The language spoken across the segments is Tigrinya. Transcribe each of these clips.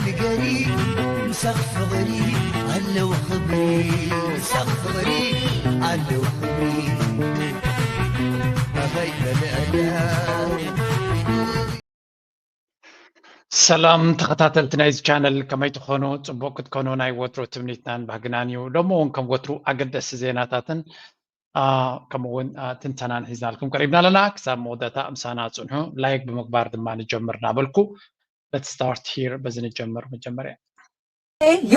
ንገሪ ምሳኽ ፍቕሪ ኣለዎ ክብሪ ምሳኽ ፍቕሪ ኣለዎ ክብሪ ኣባይ በልዕላ ሰላም ተኸታተልቲ ናይዚ ቻነል፣ ከመይ ትኾኑ? ጽቡቕ ክትኮኑ ናይ ወትሩ ትምኒትናን ባህግናን እዩ። ሎሚ እውን ከም ወትሩ ኣገደስቲ ዜናታትን ከምኡ እውን ትንተናን ሒዝናልኩም ቀሪብና ኣለና። ክሳብ መወዳእታ ምሳና ጽንሑ። ላይክ ብምግባር ድማ ንጀምር እናበልኩ፣ let's start here፣ በዚ ንጀምር። መጀመርያ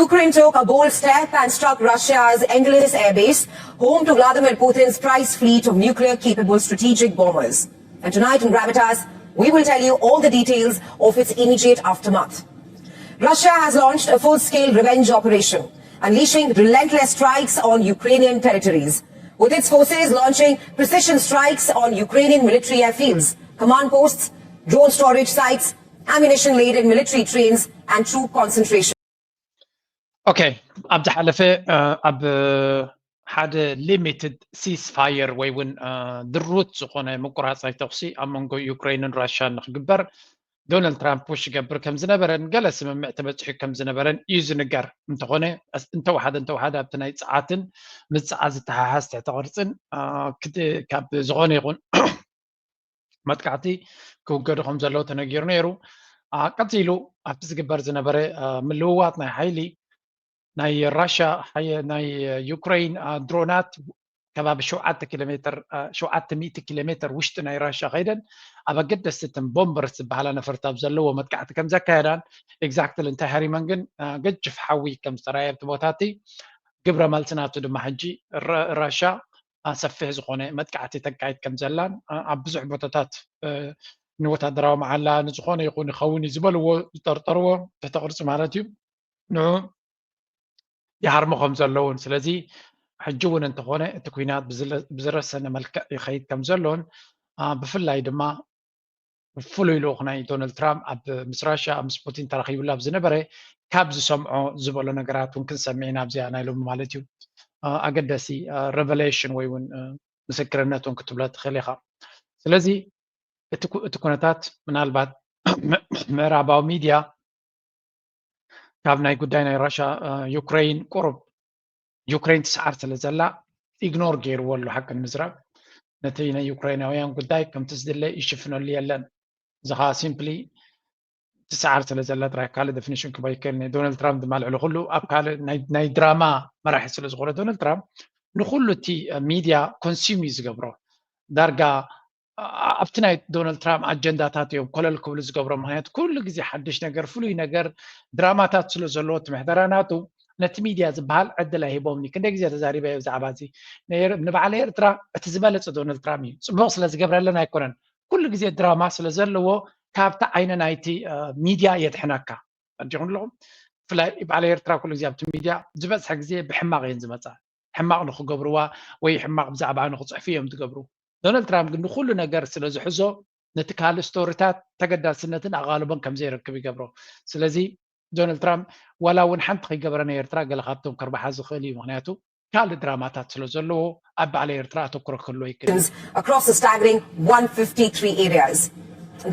Ukraine took a bold step and struck Russia's Engels airbase, home to Vladimir Putin's prized fleet of nuclear-capable strategic bombers. And tonight on Gravitas, we will tell you all the details of its immediate aftermath. Russia has launched a full-scale revenge operation, unleashing relentless strikes on Ukrainian territories, with its forces launching precision strikes on Ukrainian military airfields, command posts, drone storage sites, ammunition-laden military trains, and troop concentration. ኦኬ፣ ኣብ ዝሓለፈ ኣብ ሓደ limited ceasefire ወይ እውን ድሩት ዝኾነ ምቁራፅ ናይ ተኹሲ ኣብ መንጎ ዩክሬንን ራሽያን ንክግበር ዶናልድ ትራምፕ ፑሽ ይገብር ከም ዝነበረን ገለ ስምምዕ ተበፂሑ ከም ዝነበረን እዩ ዝንገር። እንተኾነ እንተወሓደ እንተወሓደ ኣብቲ ናይ ፀዓትን ምስ ፀዓት ዝተሓሓዝ ትሕተ ቅርፅን ካብ ዝኾነ ይኹን መጥቃዕቲ ክውገዱ ከም ዘለዉ ተነጊሩ ነይሩ። ቀፂሉ ኣብቲ ዝግበር ዝነበረ ምልውዋጥ ናይ ሓይሊ ናይ ራሻ ናይ ዩክሬን ድሮናት ከባቢ ሸውዓተ ኪሎ ሜትር ሸውዓተ ሚእቲ ኪሎ ሜትር ውሽጢ ናይ ራሻ ከይደን ኣብ ኣገደስቲ እተን ቦምበርስ ዝበሃላ ነፈርቲ ኣብ ዘለዎ መጥቃዕቲ ከም ዘካየዳን exactly እንታይ ሃሪመን ግን ገጅፍ ሓዊ ከም ዝተራየ ኣብቲ ቦታ እቲ ግብረ መልሲ ናቱ ድማ ሕጂ ራሻ ሰፊሕ ዝኾነ መጥቃዕቲ ተካይድ ከም ዘላን ኣብ ብዙሕ ቦታታት ንወታደራዊ መዓላ ንዝኾነ ይኹን ይኸውን እዩ ዝበልዎ ዝጠርጠርዎ ትሕተ ቅርፂ ማለት እዩ ንዑ ይሃርሙ ከም ዘለውን ስለዚ ሕጂ እውን እንተኾነ እቲ ኩናት ብዝረሰነ መልክዕ ይኸይድ ከም ዘሎን ብፍላይ ድማ ፍሉይ ልኡኽ ናይ ዶናልድ ትራምፕ ኣብ ምስ ራሽያ ምስ ፑቲን ተራኺቡላ ኣብ ዝነበረ ካብ ዝሰምዖ ዝበሎ ነገራት እውን ክንሰምዕ ኢና ኣብዚኣ ናይ ሎሚ ማለት እዩ ኣገደሲ revelation ወይ እውን ምስክርነት እውን ክትብሎ ትኽእል ኢኻ ስለዚ እቲ ኩነታት ምናልባት ምዕራባዊ ሚድያ ካብ ናይ ጉዳይ ናይ ራሻ ዩክሬን ቁሩብ ዩክሬን ትስዓር ስለ ዘላ ኢግኖር ገይርዎ ኣሎ ሓቂ ንምዝራብ ነቲ ናይ ዩክሬናውያን ጉዳይ ከምቲ ዝድለ ይሽፍነሉ የለን እዚ ከዓ simply ትስዓር ስለ ዘላ ጥራይ ካልእ definition ክባ ይከል ዶናልድ ትራምፕ ድማ ልዕሊ ኩሉ ኣብ ካልእ ናይ ድራማ መራሒ ስለ ዝኾነ ዶናልድ ትራምፕ ንኩሉ እቲ ሚድያ consume እዩ ዝገብሮ ዳርጋ ኣብቲ ናይ ዶናልድ ትራምፕ ኣጀንዳታት እዮም ኮለል ክብሉ ዝገብሮ ምክንያቱ ኩሉ ግዜ ሓድሽ ነገር ፍሉይ ነገር ድራማታት ስለ ዘለዎ እቲ ምሕደራ ናቱ ነቲ ሚድያ ዝበሃል ዕድል ኣይሂቦምኒ ክንደይ ግዜ ተዛሪበ ብዛዕባ እዚ ንበዓል ኤርትራ እቲ ዝበለፀ ዶናልድ ትራምፕ እዩ ፅቡቅ ስለ ዝገብረለን ኣይኮነን ኩሉ ግዜ ድራማ ስለ ዘለዎ ካብቲ ዓይነ ናይቲ ሚድያ የድሕነካ ኣዲኹም ኣለኹም ብፍላይ በዓል ኤርትራ ኩሉ ግዜ ኣብቲ ሚድያ ዝበዝሐ ግዜ ብሕማቅ እየን ዝመፃ ሕማቕ ንኽገብርዋ ወይ ሕማቕ ብዛዕባ ንኽፅሕፉ እዮም ዝገብሩ። ዶናልድ ትራምፕ ግን ንኹሉ ነገር ስለ ዝሕዞ ነቲ ካልእ ስቶሪታት ተገዳስነትን ኣቓልቦን ከም ዘይረክብ ይገብሮ። ስለዚ ዶናልድ ትራምፕ ዋላ እውን ሓንቲ ከይገበረ ንኤርትራ ገለ ካብቶም ከርብሓ ዝኽእል እዩ። ምኽንያቱ ካልእ ድራማታት ስለ ዘለዎ ኣብ በዓል ኤርትራ ኣተኩሮ ክህልዎ ይክእል እዩ። across a staggering one fifty-three areas.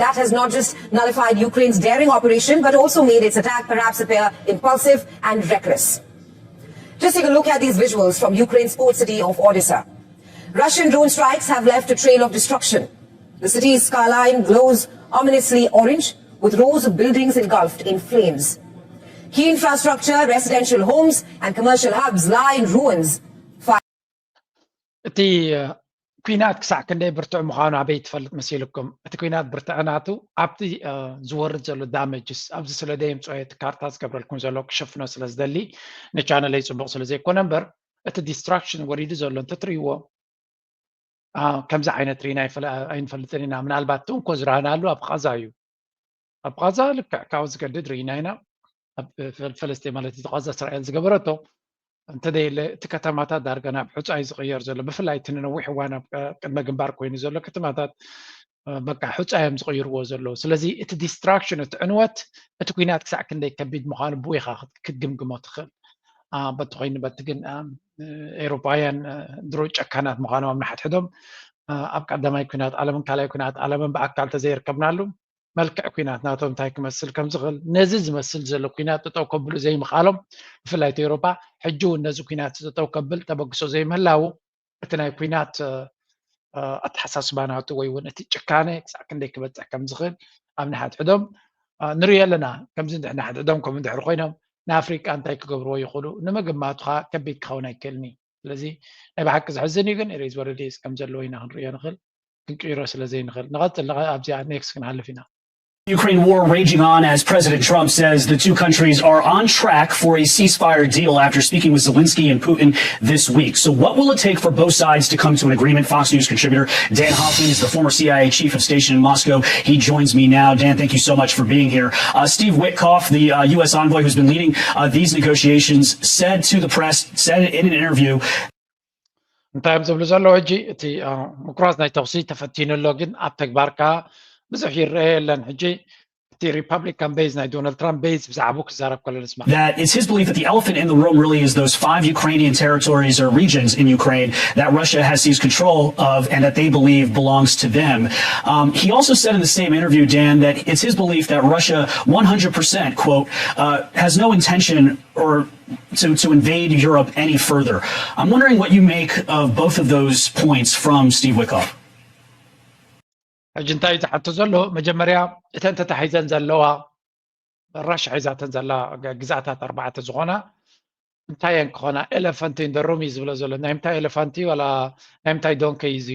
That has not just nullified Ukraine's daring operation, but also made its attack perhaps appear impulsive and reckless. Just take a look at these visuals from Ukraine's port city of Odessa. Russian drone strikes have left a trail of destruction. The city's skyline glows ominously orange, with rows of buildings engulfed in flames. Key infrastructure, residential homes, and commercial hubs lie in ruins. እቲ ኩናት ክሳዕ ክንደይ ብርቱዕ ምዃኑ ኣበይ ትፈልጥ መሲልኩም? እቲ ኩናት ብርትዐ ናቱ ኣብቲ ዝወርድ ዘሎ ዳመጅስ ኣብዚ ስለ ደየምፅኦ እቲ ካርታ ዝገብረልኩም ዘሎ ክሸፍኖ ስለ ዝደሊ ንቻነለይ ፅቡቕ ስለ ዘይኮነ እምበር እቲ ዲስትራክሽን ወሪዱ ዘሎ እንተትርእይዎ ከምዚ ዓይነት ርኢና ኣይንፈልጥን ኢና። ምናልባት እቲ እንኮ ዝረኣናሉ ኣብ ቓዛ እዩ። ኣብ ቓዛ ልክዕ ካብኡ ዝገድድ ርኢና ኢና። ኣብ ፈለስጢን ማለት እቲ ቓዛ እስራኤል ዝገበረቶ እንተደየለ እቲ ከተማታት ዳርጋ ናብ ሑፃ እዩ ዝቕየር ዘሎ። ብፍላይ እቲ ንነዊሕ እዋን ኣብ ቅድመ ግንባር ኮይኑ ዘሎ ከተማታት በቃ ሑፃ እዮም ዝቕይርዎ ዘለዉ። ስለዚ እቲ ዲስትራክሽን እቲ ዕንወት እቲ ኩናት ክሳዕ ክንደይ ከቢድ ምዃኑ ብኡ ኢኻ ክትግምግሞ ትኽእል። በቲ ኮይኑ በቲ ግን ኤውሮጳውያን ድሮ ጨካናት ምዃኖም ኣብ ንሓድሕዶም ኣብ ቀዳማይ ኩናት ዓለምን ካልኣይ ኩናት ዓለምን ብኣካል ተዘይርከብናሉ መልክዕ ኩናት ናቶም እንታይ ክመስል ከም ዝኽእል፣ ነዚ ዝመስል ዘሎ ኩናት ጠጠው ከብሉ ዘይምኽኣሎም፣ ብፍላይ እቲ ኤውሮጳ ሕጂ እውን ነዚ ኩናት ጠጠው ከብል ተበግሶ ዘይምህላዉ፣ እቲ ናይ ኩናት ኣተሓሳስባ ናቱ ወይ እውን እቲ ጭካነ ክሳዕ ክንደይ ክበፅሕ ከም ዝኽእል ኣብ ንሓድሕዶም ንሪኦ ኣለና። ከምዚ ንድሕር ናሕድሕዶም ከምኡ እንድሕር ኮይኖም ንኣፍሪቃ እንታይ ክገብርዎ ይኽእሉ ንምግማቱ ከዓ ከቢድ ክኸውን ኣይክእልን እዩ። ስለዚ ናይ ብሓቂ ዘሕዝን እዩ፣ ግን ኢሬዝ ወረዴስ ከም ዘለዎ ኢና ክንሪኦ ንኽእል፣ ክንቅይሮ ስለ ዘይንኽእል። ንቐፅል ኣብዚኣ ኔክስት ክንሓልፍ ኢና። Ukraine war raging on as President Trump says the two countries are on track for a ceasefire deal after speaking with Zelensky and Putin this week. So, what will it take for both sides to come to an agreement? Fox News contributor Dan Hoffman is the former C I A chief of station in Moscow. He joins me now. Dan, thank you so much for being here. Uh, Steve Witkoff, the uh, U S envoy who's been leading uh, these negotiations, said to the press, said in an interview, እንታይ እዮም ዝብሉ ዘለዉ? ሕጂ እቲ ምኩራዝ ናይ ተኹሲ ተፈቲኑ ኣሎ፣ ግን ኣብ ተግባር ከኣ ብዙሕ ይረአ የለን። ሕጂ እቲ ሪፓብሊካን ቤዝ ናይ ዶናልድ ትራምፕ ቤዝ ብዛዕባኡ ክዛረብ ከሎ ንስማ። That it's his belief that the elephant in the room really is those five Ukrainian territories or regions in Ukraine that Russia has seized control of and that they believe belongs to them. Um, he also said in the same interview, Dan, that it's his belief that Russia one hundred percent, quote, uh, has no intention or to, to invade Europe any further. I'm wondering what you make of both of those points from Steve Witkoff. ሕጂ እንታይ እዩ ዝሓቶ ዘሎ? መጀመርያ እተን ተታሒዘን ዘለዋ፣ ራሻ ሒዛተን ዘላ ግዝኣታት ኣርባዕተ ዝኾና እንታይ እየን ክኾና? ኤለፋንት ኢን ደ ሩም እዩ ዝብሎ ዘሎ። ናይ ምንታይ ኤለፋንት እዩ? ዋላ ናይ ምንታይ ዶንከይ እዩ እዚ?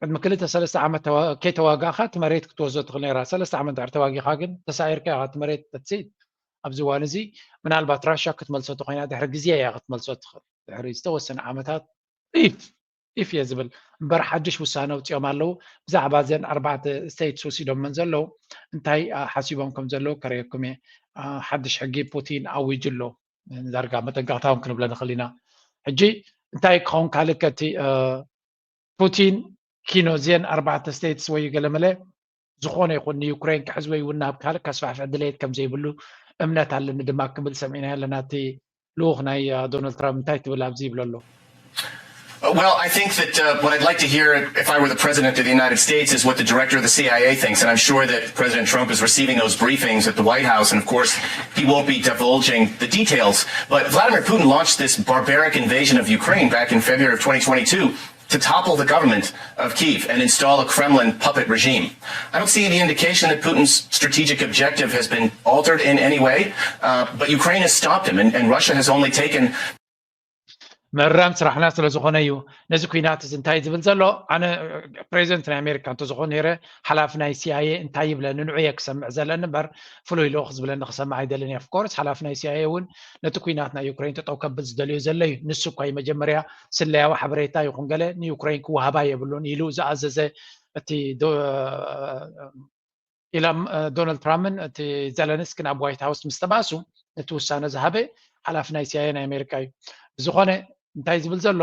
ቅድሚ ክልተ ሰለስተ ዓመት ከይተዋጋእኻ እቲ መሬት ክትወስዶ ትኽእል ነይራ። ሰለስተ ዓመት ድሕሪ ተዋጊኻ ግን ተሳዒርካ ኢኻ እቲ መሬት። ተትሲት ኣብዚ እዋን እዚ ምናልባት ራሻ ክትመልሶ ተኮይና ድሕሪ ግዜ እያ ክትመልሶ ትኽእል። ድሕሪ ዝተወሰነ ዓመታት ኢፍ ኢፍ እየ ዝብል እምበር ሓድሽ ውሳነ ኣውፂኦም ኣለዉ። ብዛዕባ እዘን ኣርባዕተ ስቴትስ ወሲዶመን ዘለዉ እንታይ ሓሲቦም ከም ዘለዉ ከርእየኩም እየ። ሓድሽ ሕጊ ፑቲን ኣዊጁ ኣሎ። ዳርጋ መጠንቀቕታ እውን ክንብሎ ንኽእል ኢና። ሕጂ እንታይ ክኸውን ካልእ ከቲ ፑቲን ኪኖ እዚአን ኣርባዕተ ስቴትስ ወይ ገለመለ ዝኾነ ይኹን ንዩክሬን ክሕዝ ወይ እውን ናብ ካልእ ከስፋሕፍሕ ድሌት ከም ዘይብሉ እምነት ኣለኒ ድማ ክብል ሰሚዕና ኣለና። እቲ ልኡኽ ናይ ዶናልድ ትራምፕ እንታይ ትብል ኣብዚ ይብሎ ኣሎ። Well, I think that uh, what I'd like to hear if I were the president of the United States is what the director of the C I A thinks. And I'm sure that President Trump is receiving those briefings at the White House. And of courst, he won't be divulging the details. But Vladimir Putin launched this barbaric invasion of Ukraine back in February of twenty twenty-two to topple the government of Kyiv and install a Kremlin puppet regime. I don't see any indication that Putin's strategic objective has been altered in any way, uh, but Ukraine has stopped him, and, and Russia has only taken መራም ስራሕና ስለ ዝኾነ እዩ። ነዚ ኩናት እዚ እንታይ ዝብል ዘሎ? ኣነ ፕሬዚደንት ናይ ኣሜሪካ እንተዝኾን ነይረ ሓላፊ ናይ ሲኣይኤ እንታይ ይብለኒ ንዑ እየ ክሰምዕ ዘለኒ እምበር ፍሉይ ልኡኽ ዝብለኒ ክሰምዕ ኣይደልን እየ። ኦፍኮርስ ሓላፊ ናይ ሲኣይኤ እውን ነቲ ኩናት ናይ ዩክሬን ጠጠው ከብል ዝደልዮ ዘሎ እዩ። ንሱ እኳ እዩ መጀመርያ ስለያዊ ሓበሬታ ይኹን ገለ ንዩክሬን ክወሃባ የብሉን ኢሉ ዝኣዘዘ እቲ ኢላ ዶናልድ ትራምፕን እቲ ዘለንስኪን ኣብ ዋይት ሃውስ ምስ ተባእሱ ነቲ ውሳነ ዝሃበ ሓላፊ ናይ ሲኣይኤ ናይ ኣሜሪካ እዩ። ብዝኾነ እንታይ ዝብል ዘሎ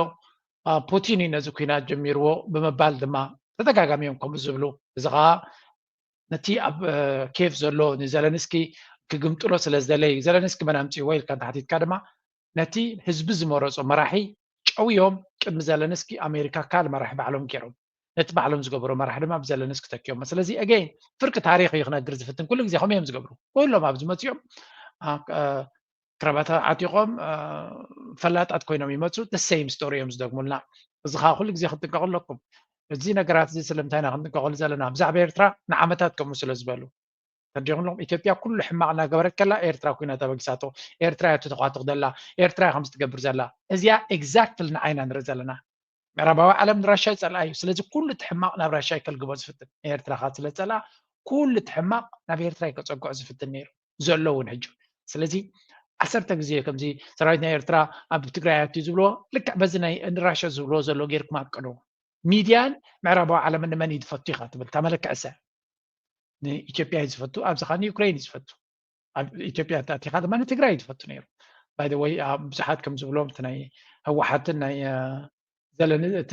ፑቲን እዩ ነዚ ኩናት ጀሚርዎ ብምባል ድማ ተደጋጋሚ እዮም ከምኡ ዝብሉ። እዚ ከዓ ነቲ ኣብ ኬፍ ዘሎ ንዘለንስኪ ክግምጥሎ ስለ ዝደለየ እዩ። ዘለንስኪ መን ኣምፅእዎ ኢልካ እንተሓቲትካ ድማ ነቲ ህዝቢ ዝመረፆ መራሒ ጨውዮም ቅድሚ ዘለንስኪ ኣሜሪካ ካልእ መራሒ ባዕሎም ገይሮም ነቲ ባዕሎም ዝገበሮ መራሒ ድማ ብዘለንስኪ ተኪዮሞ። ስለዚ again ፍርቂ ታሪኽ እዩ ክነግር ዝፍትን። ኩሉ ግዜ ከምኡ እዮም ዝገብሩ። ኩሎም ኣብዚ መፂኦም ክረባት ዓጢቖም ፈላጣት ኮይኖም ይመፁ። The same story እዮም ዝደግሙልና። እዚ ከዓ ኩሉ ግዜ ክትጥንቀቑ ኣለኩም። እዚ ነገራት እዚ ስለምንታይ ኢና ክንጥንቀቐሉ ዘለና? ብዛዕባ ኤርትራ ንዓመታት ከምኡ ስለ ዝበሉ ተርዲኹም ኣለኹም። ኢትዮጵያ ኩሉ ሕማቕ እናገበረት ከላ ኤርትራ ኮይና ተበጊሳቶ። ኤርትራ እያ ትተኳትኽ ዘላ፣ ኤርትራ እያ ከምዚ ትገብር ዘላ። እዚኣ exactly ንዓይና ንርኢ ዘለና። ምዕራባዊ ዓለም ንራሻ ይጸልኣ እዩ። ስለዚ ኩሉ እቲ ሕማቕ ናብ ራሻ እዩ ከልግቦ ዝፍትን። ንኤርትራ ከኣ ስለ ዝጸልኣ ኩሉ እቲ ሕማቕ ናብ ኤርትራ እዩ ከጸግዖ ዝፍትን ነይሩ ዘሎ እውን ሕጂ። ስለዚ ዓሰርተ ግዜ ከምዚ ሰራዊት ናይ ኤርትራ ኣብ ትግራይ ኣትዩ ዝብልዎ ልክዕ በዚ ናይ ንራሻ ዝብልዎ ዘሎ ጌርኩም ኣቅድዎ። ሚድያን ምዕራባዊ ዓለምን ንመን እዩ ዝፈቱ ኢኻ ትብል? እታ መለክዕሰ ንኢትዮጵያ እዩ ዝፈቱ፣ ኣብዚ ኸኣ ንዩክሬን እዩ ዝፈቱ። ኣብ ኢትዮጵያ እንተኣቲኻ ድማ ንትግራይ እዩ ዝፈቱ ነይሩ። By the way ብዙሓት ከም ዝብሎም እቲ ናይ ህወሓትን ናይ ዘለኒ እቲ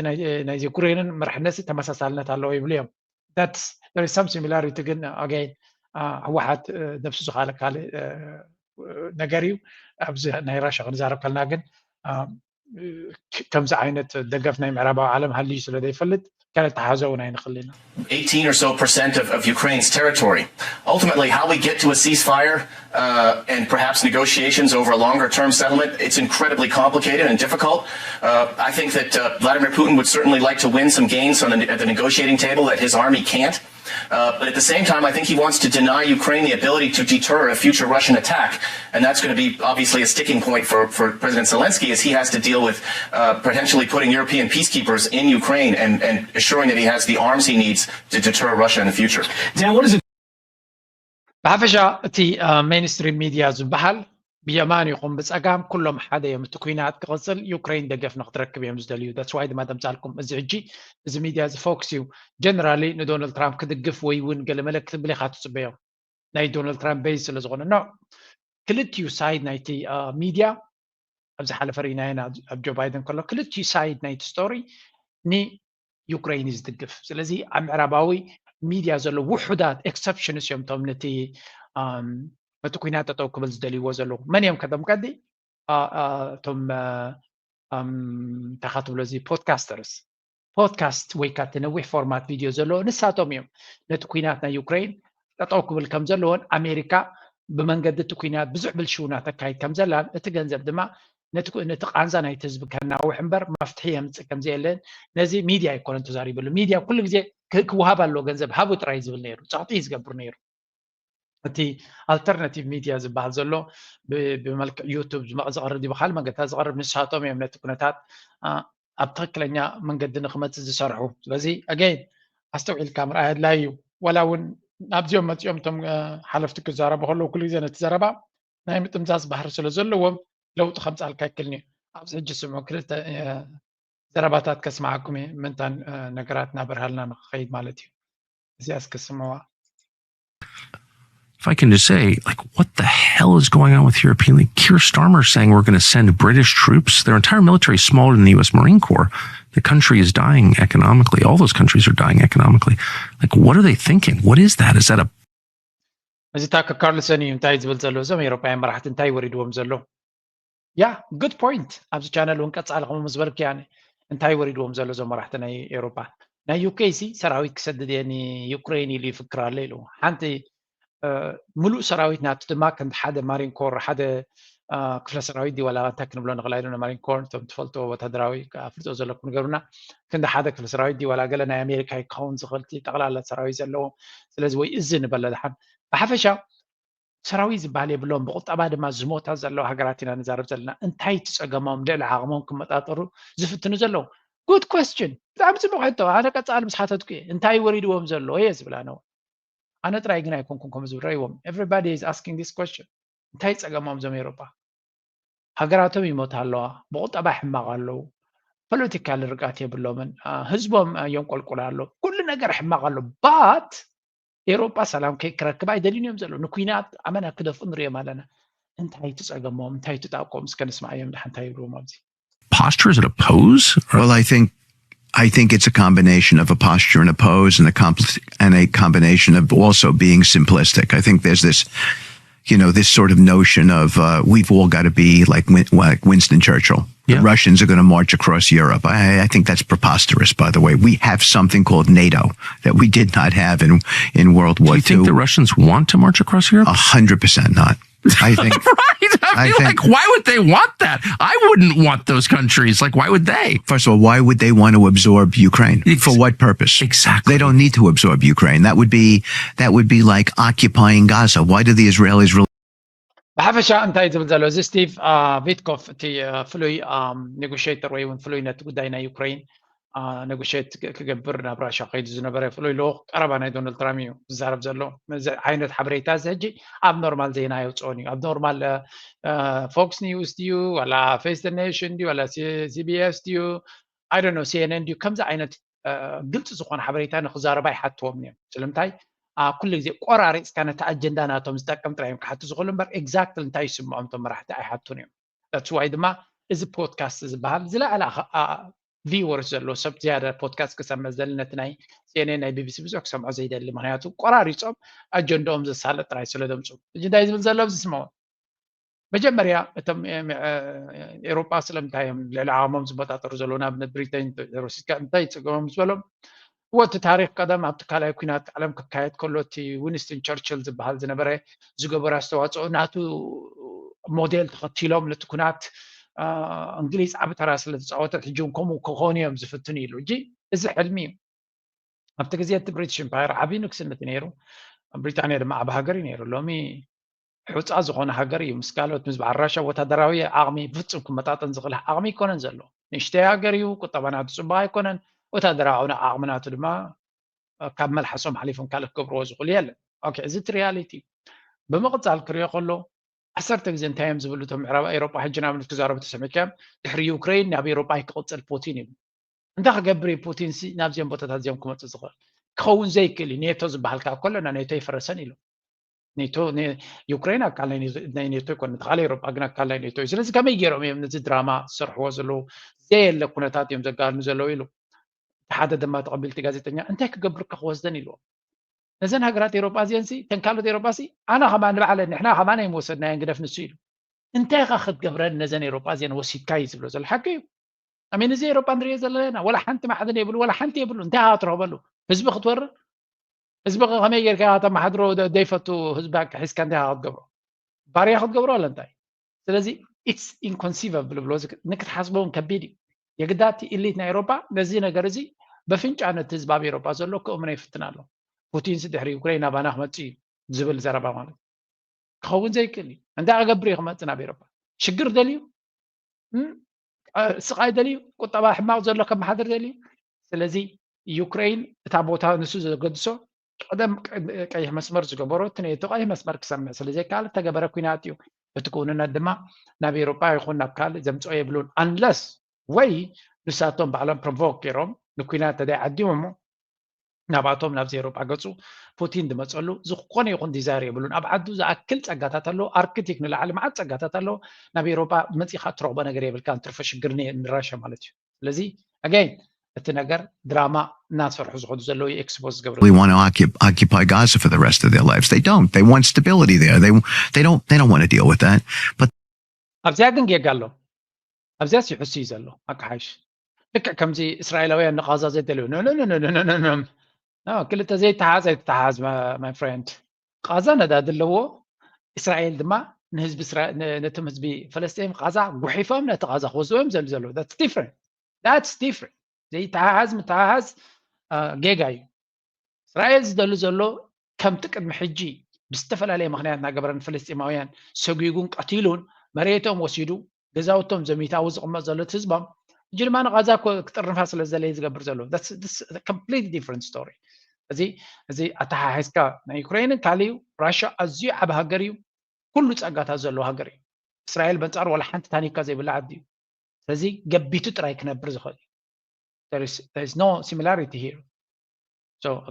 ናይ ዩክሬንን መርሕነት ተመሳሳልነት ኣለዎ ይብሉ እዮም። That's there is some similarity ግን again ህወሓት ነብሱ ዝኻለ ካልእ ነገር እዩ። ኣብዚ ናይ ራሻ ክንዛረብ ከለና ግን ከምዚ ዓይነት ደገፍ ናይ ምዕራባዊ ዓለም ሃልዩ ስለ ዘይፈልጥ ከነተሓዘ እውን ኣይንኽእል ኢና። eighteen or so percent of, of Ukraine's territory. Ultimately, how we get to a ceasefire uh, and perhaps negotiations over a longer term settlement, it's incredibly complicated and difficult. Uh, I think that uh, Vladimir Putin would certainly like to win some gains on the, at the negotiating table that his army can't. Uh, but at the same time, I think he wants to deny Ukraine the ability to deter a future Russian attack. And that's going to be obviously a sticking point for, for President Zelensky as he has to deal with uh, potentially putting European peacekeepers in Ukraine and, and assuring that he has the arms he needs to deter Russia in the future. Dan, what is it? ብሓፈሻ እቲ mainstream media ዝበሃል ብየማን ይኹን ብፀጋም ኩሎም ሓደ እዮም። እቲ ኩናት ክቕፅል ዩክሬን ደገፍ ንክትረክብ እዮም ዝደልዩ። That's why ድማ ደምፃልኩም እዚ ሕጂ እዚ ሚድያ እዚ ፎክስ እዩ። ጀነራሊ ንዶናልድ ትራምፕ ክድግፍ ወይ እውን ገለመለ ክትብል ኢኻ ትፅበዮ። ናይ ዶናልድ ትራምፕ ቤዝ ስለ ዝኾነ ኖ ክልቲኡ ሳይድ ናይቲ ሚድያ ኣብ ዝሓለፈ ርኢናዮ ኢና። ኣብ ጆ ባይደን ከሎ ክልቲኡ ሳይድ ናይቲ ስቶሪ ንዩክሬን እዩ ዝድግፍ። ስለዚ ኣብ ምዕራባዊ ሚድያ ዘሎ ውሑዳት ኤክሰፕሽንስ እዮም እቶም ነቲ ነቲ ኩናት ጠጠው ክብል ዝደልይዎ ዘለዉ። መን እዮም ከቶም ቀዲ እቶም እንታይ ትብሎ እዚ ፖድካስተርስ ፖድካስት ወይ ከዓ ነዊሕ ፎርማት ቪድዮ ዘለዎ ንሳቶም እዮም ነቲ ኩናት ናይ ዩክሬን ጠጠው ክብል ከም ዘለዎን ኣሜሪካ ብመንገዲ እቲ ኩናት ብዙሕ ብልሽውና ተካይድ ከም ዘላን እቲ ገንዘብ ድማ ነቲ ቃንዛ ናይቲ ህዝቢ ከናውሕ እምበር መፍትሒ የምፅእ ከም ዘየለን ነዚ ሚድያ ኣይኮነን ተዛሪበሉ። ሚድያ ኩሉ ግዜ ክወሃብ ኣለዎ ገንዘብ ሃቡ ጥራይ ዝብል ነይሩ፣ ፀቕጢ እዩ ዝገብር ነይሩ። እቲ ኣልተርናቲቭ ሚድያ ዝበሃል ዘሎ ብመልክዕ ዩቱብ ዝቐርብ ዲዩ ብካል መንገድታት ዝቐርብ ንሳቶም እዮም ነቲ ኩነታት ኣብ ትክክለኛ መንገዲ ንክመፅእ ዝሰርሑ። ስለዚ ኣገይን ኣስተውዒልካ ምርኣይ ኣድላይ እዩ። ዋላ እውን ናብዚኦም መፂኦም እቶም ሓለፍቲ ክዛረቡ ከለዉ ኩሉ ግዜ ነቲ ዘረባ ናይ ምጥምዛዝ ባህሪ ስለ ዘለዎም ለውጢ ከምፅኣልካ ኣይክልን እዩ። ኣብዚ ሕጂ ስምዑ ክልተ ዘረባታት ከስምዓኩም እየ ምንታን ነገራት እናበርሃልና ንክኸይድ ማለት እዩ። እዚኣ እስኪ ስምዋ። If I can just say, like, what the hell is going on with European? Like Keir Starmer saying we're going to send British troops. Their entire military is smaller than the U S Marine Corps. The country is dying economically. All those countries are dying economically. Like, what are they thinking? What is that? Is that a እዚ ታከር ካርልሰን እዩ እንታይ ዝብል ዘሎ እዞም ኤሮፓውያን መራሕቲ እንታይ ወሪድዎም ዘሎ? ያ ጉድ ፖይንት። ኣብዚ ቻነል እውን ቀፃሊ ከምኡ ምስ በልክ ያኒ እንታይ ወሪድዎም ዘሎ እዞም መራሕቲ ናይ ኤሮፓ? ናይ ዩኬ ሲ ሰራዊት ክሰድድ እየ ንዩክሬን ኢሉ ይፍክር ኣሎ ኢሉ ሓንቲ ሙሉእ ሰራዊት ናቱ ድማ ከም ሓደ ማሪን ኮር ሓደ ክፍለ ሰራዊት ድዩ ዋላ እንታይ ክንብሎ ንኽእል ኣይደለ ማሪን ኮር እቶም ትፈልጥዎ ወታደራዊ ኣፍልጦ ዘለኩም ንገሩና። ክንዲ ሓደ ክፍለ ሰራዊት ድዩ ዋላ ገለ ናይ ኣሜሪካ ክኸውን ዝኽእል ጠቕላላ ሰራዊት ዘለዎ ስለዚ ወይ እዚ ንበለ ድሓን ብሓፈሻ ሰራዊት ዝበሃል የብሎም ብቁጠባ ድማ ዝሞታ ዘለዋ ሃገራት ኢና ንዛረብ ዘለና እንታይ ትፀገሞም ልዕሊ ዓቕሞም ክመጣጠሩ ዝፍትኑ ዘለዉ good question ብጣዕሚ ፅቡቅ ሕቶ ኣነ ቀፃሊ ምስ ሓተትኩ እየ እንታይ ወሪድዎም ዘሎ እየ ዝብላ ነው ኣነ ጥራይ ግን ኣይኮንኩን ከም ዝብረይዎም everybody is asking this question እንታይ ፀገሞም ዞም ኤሮፓ ሃገራቶም ይሞታ ኣለዋ ብቁጠባ ሕማቕ ኣለዉ ፖለቲካል ርግኣት የብሎምን ህዝቦም የንቆልቁል ኣሎ ኩሉ ነገር ሕማቕ ኣሎ but ኤሮጳ ሰላም ክረክብ ኣይደልዩን እዮም ዘለዉ ንኩናት ኣመና ክደፍኡ ንሪኦም ኣለና እንታይ ትፀገሞም እንታይ ትጣቆም እስከ ንስማዓዮም ድሓ እንታይ ይብልዎም ኣብዚ posture? Is it a pose? Well, I think I think it's a combination of a posture and a pose and a compl- and a combination of also being simplistic. I think there's this you know this sort of notion of uh, we've all got to be like Win- like Winston Churchill. The Yeah. Russians are going to march across Europe. I, I think that's preposterous. By the way, we have something called NATO that we did not have in in World War Do you think Two. The Russians want to march across Europe? A hundred percent not. I think. Right? I I mean, think- like, why would they want that? I wouldn't want those countries. Like, why would they? First of all, why would they want to absorb Ukraine? For what purpose? Exactly. They don't need to absorb Ukraine. That would be that would be like occupying Gaza. Why do the Israelis really? ብሓፈሻ እንታይ ዝብል ዘሎ እዚ ስቲቭ ቪትኮፍ እቲ ፍሉይ ኔጎሽተር ወይ እውን ፍሉይ ነቲ ጉዳይ ናይ ዩክሬን ኔጎሽት ክገብር ናብ ራሻ ከይዱ ዝነበረ ፍሉይ ልኡኽ ቀረባ ናይ ዶናልድ ትራምፕ እዩ ዝዛረብ ዘሎ እዚ ዓይነት ሓበሬታ እዚ ሕጂ ኣብ ኖርማል ዜና የውፅኦን እዩ ኣብ ኖርማል ፎክስ ኒውስ ድዩ ዋላ ፌስ ኔሽን ድዩ ዋላ ሲቢኤስ ድዩ ኣይዶ ሲኤንኤን ድዩ ከምዚ ዓይነት ግልፂ ዝኾነ ሓበሬታ ንክዛረባ ይሓትዎም እዮም ስለምንታይ ኩሉ ግዜ ቆራሪፅካ ነቲ ኣጀንዳ ናቶም ዝጠቅም ጥራይ እዮም ክሓቱ ዝኽእሉ እምበር ኤግዛክትሊ እንታይ ይስምዖም እቶም መራሕቲ ኣይሓቱን እዮም that's why ድማ እዚ ፖድካስት ዝበሃል ዝለዓለ ቪወርስ ዘለዎ ሰብ ዝያዳ ፖድካስት ክሰምዕ ዝደሊ ነቲ ናይ ሲኤንኤን ናይ ቢቢሲ ብዙሕ ክሰምዖ ዘይደሊ ምክንያቱ ቆራሪፆም ኣጀንዳኦም ዘሳልጥ ጥራይ ስለ ዘምፅኡ ሕጂ እንታይ ዝብል ዘሎ ኣብዚ ስምዖ መጀመርያ እቶም ኤሮጳ ስለምንታይ እዮም ልዕሊ ዓቕሞም ዝመጣጠሩ ዘለዉ ንኣብነት ብሪተን ወሲድካ እንታይ ይፅገሞም ዝበሎም እወ እቲ ታሪኽ ቀደም ኣብቲ ካልኣይ ኩናት ዓለም ክካየድ ከሎ እቲ ዊንስተን ቸርችል ዝበሃል ዝነበረ ዝገበረ ኣስተዋፅኦ ናቱ ሞዴል ተኸቲሎም ነቲ ኩናት እንግሊዝ ዓቢ ተራ ስለ ተፃወተት ሕጂ እውን ከምኡ ክኾኑ እዮም ዝፍትኑ ኢሉ። እጂ እዚ ሕልሚ እዩ። ኣብቲ ግዜ እቲ ብሪቲሽ ኢምፓየር ዓብዪ ንግስነት እዩ ነይሩ። ብሪጣንያ ድማ ዓቢ ሃገር እዩ ነይሩ። ሎሚ ሑፃ ዝኾነ ሃገር እዩ። ምስ ካልኦት ምስ በዓል ራሻ ወታደራዊ ዓቕሚ ፍጹም ክመጣጠን ዝኽእል ዓቕሚ ኣይኮነን ዘሎ። ንእሽተይ ሃገር እዩ። ቁጠባ ናቱ ጽቡቕ ኣይኮነን። ወታደራዊ ዓቕሚ ናቱ ድማ ካብ መልሓሶም ሓሊፎም ካልእ ክገብርዎ ዝኽእሉ የለን። ኦኬ፣ እዚ እቲ ሪያሊቲ እዩ። ብምቕጻል ክሪኦ ከሎ ዓሰርተ ግዜ እንታይ እዮም ዝብሉ እቶም ምዕራብ ኤውሮጳ ሕጂ ንኣብነት ክዛረቡ ተሰሚዕካዮም ድሕሪ ዩክሬን ናብ ኤውሮጳ ኣይክቕጽል ፑቲን ይብሉ። እንታይ ክገብር እዩ ፑቲን ሲ ናብዚኦም ቦታታት እዚኦም ክመጽእ ዝኽእል? ክኸውን ዘይክእል እዩ። ኔቶ ዝበሃል ከዓ ከለና ኔቶ ይፈረሰን ኢሉ ኔቶ ዩክሬን ኣካል ናይ ኔቶ ይኮነ ተካለ ኤሮጳ ግን ኣካል ናይ ኔቶ እዩ። ስለዚ ከመይ ገይሮም እዮም ነዚ ድራማ ዝሰርሕዎ ዘለዉ? ዘየለ ኩነታት እዮም ዘጋድኑ ዘለዉ ኢሉ ሓደ ድማ ተቐቢልቲ ጋዜጠኛ እንታይ ክገብር ክወስደን ኢልዎ። ነዘን ሃገራት ኤሮጳ እዚአን ሲ ተን ካልኦት ኤሮጳ ሲ ኣና ከማን ንባዕለ ንሕና ከማን ኣይምወሰድናየን ግደፍ ንሱ ኢሉ እንታይ ኢኻ ክትገብረን ነዘን ኤሮጳ እዚአን ወሲድካ እዩ ዝብሎ ዘሎ ሓቂ እዩ። ኣሜን እዚ ኤሮጳ ንሪኦ ዘለና ወላ ሓንቲ ማዕድን የብሉ ወላ ሓንቲ የብሉ እንታይ ኢኻ ትረኽበሉ ህዝቢ ክትወርር ህዝቢ ከመይ ጌርካ ተመሓድሮ ዘይፈቱ ህዝቢ ሒዝካ እንታይ ኢኻ ክትገብሮ ባርያ ክትገብሮ ኣለ እንታይ ስለዚ it's inconceivable ብሎ ንክትሓስቦ እውን ከቢድ እዩ የግዳ እቲ ኢሊት ናይ ኤሮጳ ነዚ ነገር እዚ በፍንጫ ነቲ ህዝቢ ኣብ ኤሮጳ ዘሎ ክእምኖ ይፍትን ኣሎ ፑቲንስ ድሕሪ ዩክሬን ናባና ክመፅእ እዩ ዝብል ዘረባ ማለት ክኸውን ዘይክእል እዩ እንታይ ክገብር እዩ ክመፅእ ናብ ኤሮጳ ሽግር ደልዩ ስቃይ ደልዩ ቁጠባ ሕማቕ ዘሎ ከመሓድር ደልዩ ስለዚ ዩክሬን እታ ቦታ ንሱ ዘገድሶ ቀደም ቀይሕ መስመር ዝገበሮ እቲ ኔቶ ቀይሕ መስመር ክሰምዕ ስለ ዘይከኣል እተገበረ ኩናት እዩ እቲ ክውንነት ድማ ናብ ኤሮጳ ይኹን ናብ ካልእ ዘምፅኦ የብሉን unless ወይ ንሳቶም ባዕሎም provoke ገይሮም ንኩናት ተደይ ዓዲሞሞ ናባቶም ናብዚ ኤሮጳ ገፁ ፑቲን ዝመፀሉ ዝኾነ ይኹን ዲዛይር የብሉን ኣብ ዓዱ ዝኣክል ፀጋታት ኣለዎ ኣርክቲክ ንላዕሊ መዓት ፀጋታት ኣለዎ ናብ ኤሮጳ መፂኻ እትረኽቦ ነገር የብልካ እንትርፈ ሽግር ንራሻ ማለት እዩ ስለዚ ኣገይን እቲ ነገር ድራማ እናሰርሑ ዝኸዱ ዘለዉ ኤክስፖዝ ዝገብረ They want to occupy Gaza for the rest of their lives. They don't. They want stability there. They they don't they don't want to deal with that. But ኣብዚኣ ግን ጌጋ ኣሎ ኣብዚኣ ሲሑስ እዩ ዘሎ ኣካሓሽ ልክዕ ከምዚ እስራኤላውያን ንቃዛ ዘይደልዩ ክልተ ዘይተሓዝ ኣይተተሓዝ my friend ቃዛ ነዳዲ ኣለዎ እስራኤል ድማ ንህዝቢ ነቶም ህዝቢ ፈለስጢን ቃዛ ጉሒፎም ነቲ ቃዛ ክወስድዎ እዮም ዘሉ ዘለዉ different that's different ዘይተሓሓዝ ምተሓሓዝ ጌጋ እዩ እስራኤል ዝደሊ ዘሎ ከምቲ ቅድሚ ሕጂ ብዝተፈላለየ ምክንያት እናገበረ ንፍልስጢማውያን ሰጒጉን ቀቲሉን መሬቶም ወሲዱ ገዛውቶም ዘሚታዊ ዝቕመጥ ዘሎ ህዝቦም ሕጂ ድማ ንቃዛ ክጥርንፋ ስለ ዝደለየ ዝገብር ዘሎ complete different story እዚ እዚ ኣተሓሒዝካ ናይ ዩክሬንን ካልእ እዩ ራሻ ኣዝዩ ዓብ ሃገር እዩ ኩሉ ጸጋታት ዘለዎ ሃገር እዩ እስራኤል በንጻሩ ዋላ ሓንቲ ታኒካ ዘይብላ ዓዲ እዩ ስለዚ ገቢቱ ጥራይ ክነብር ዝኽእል እዩ no similarity here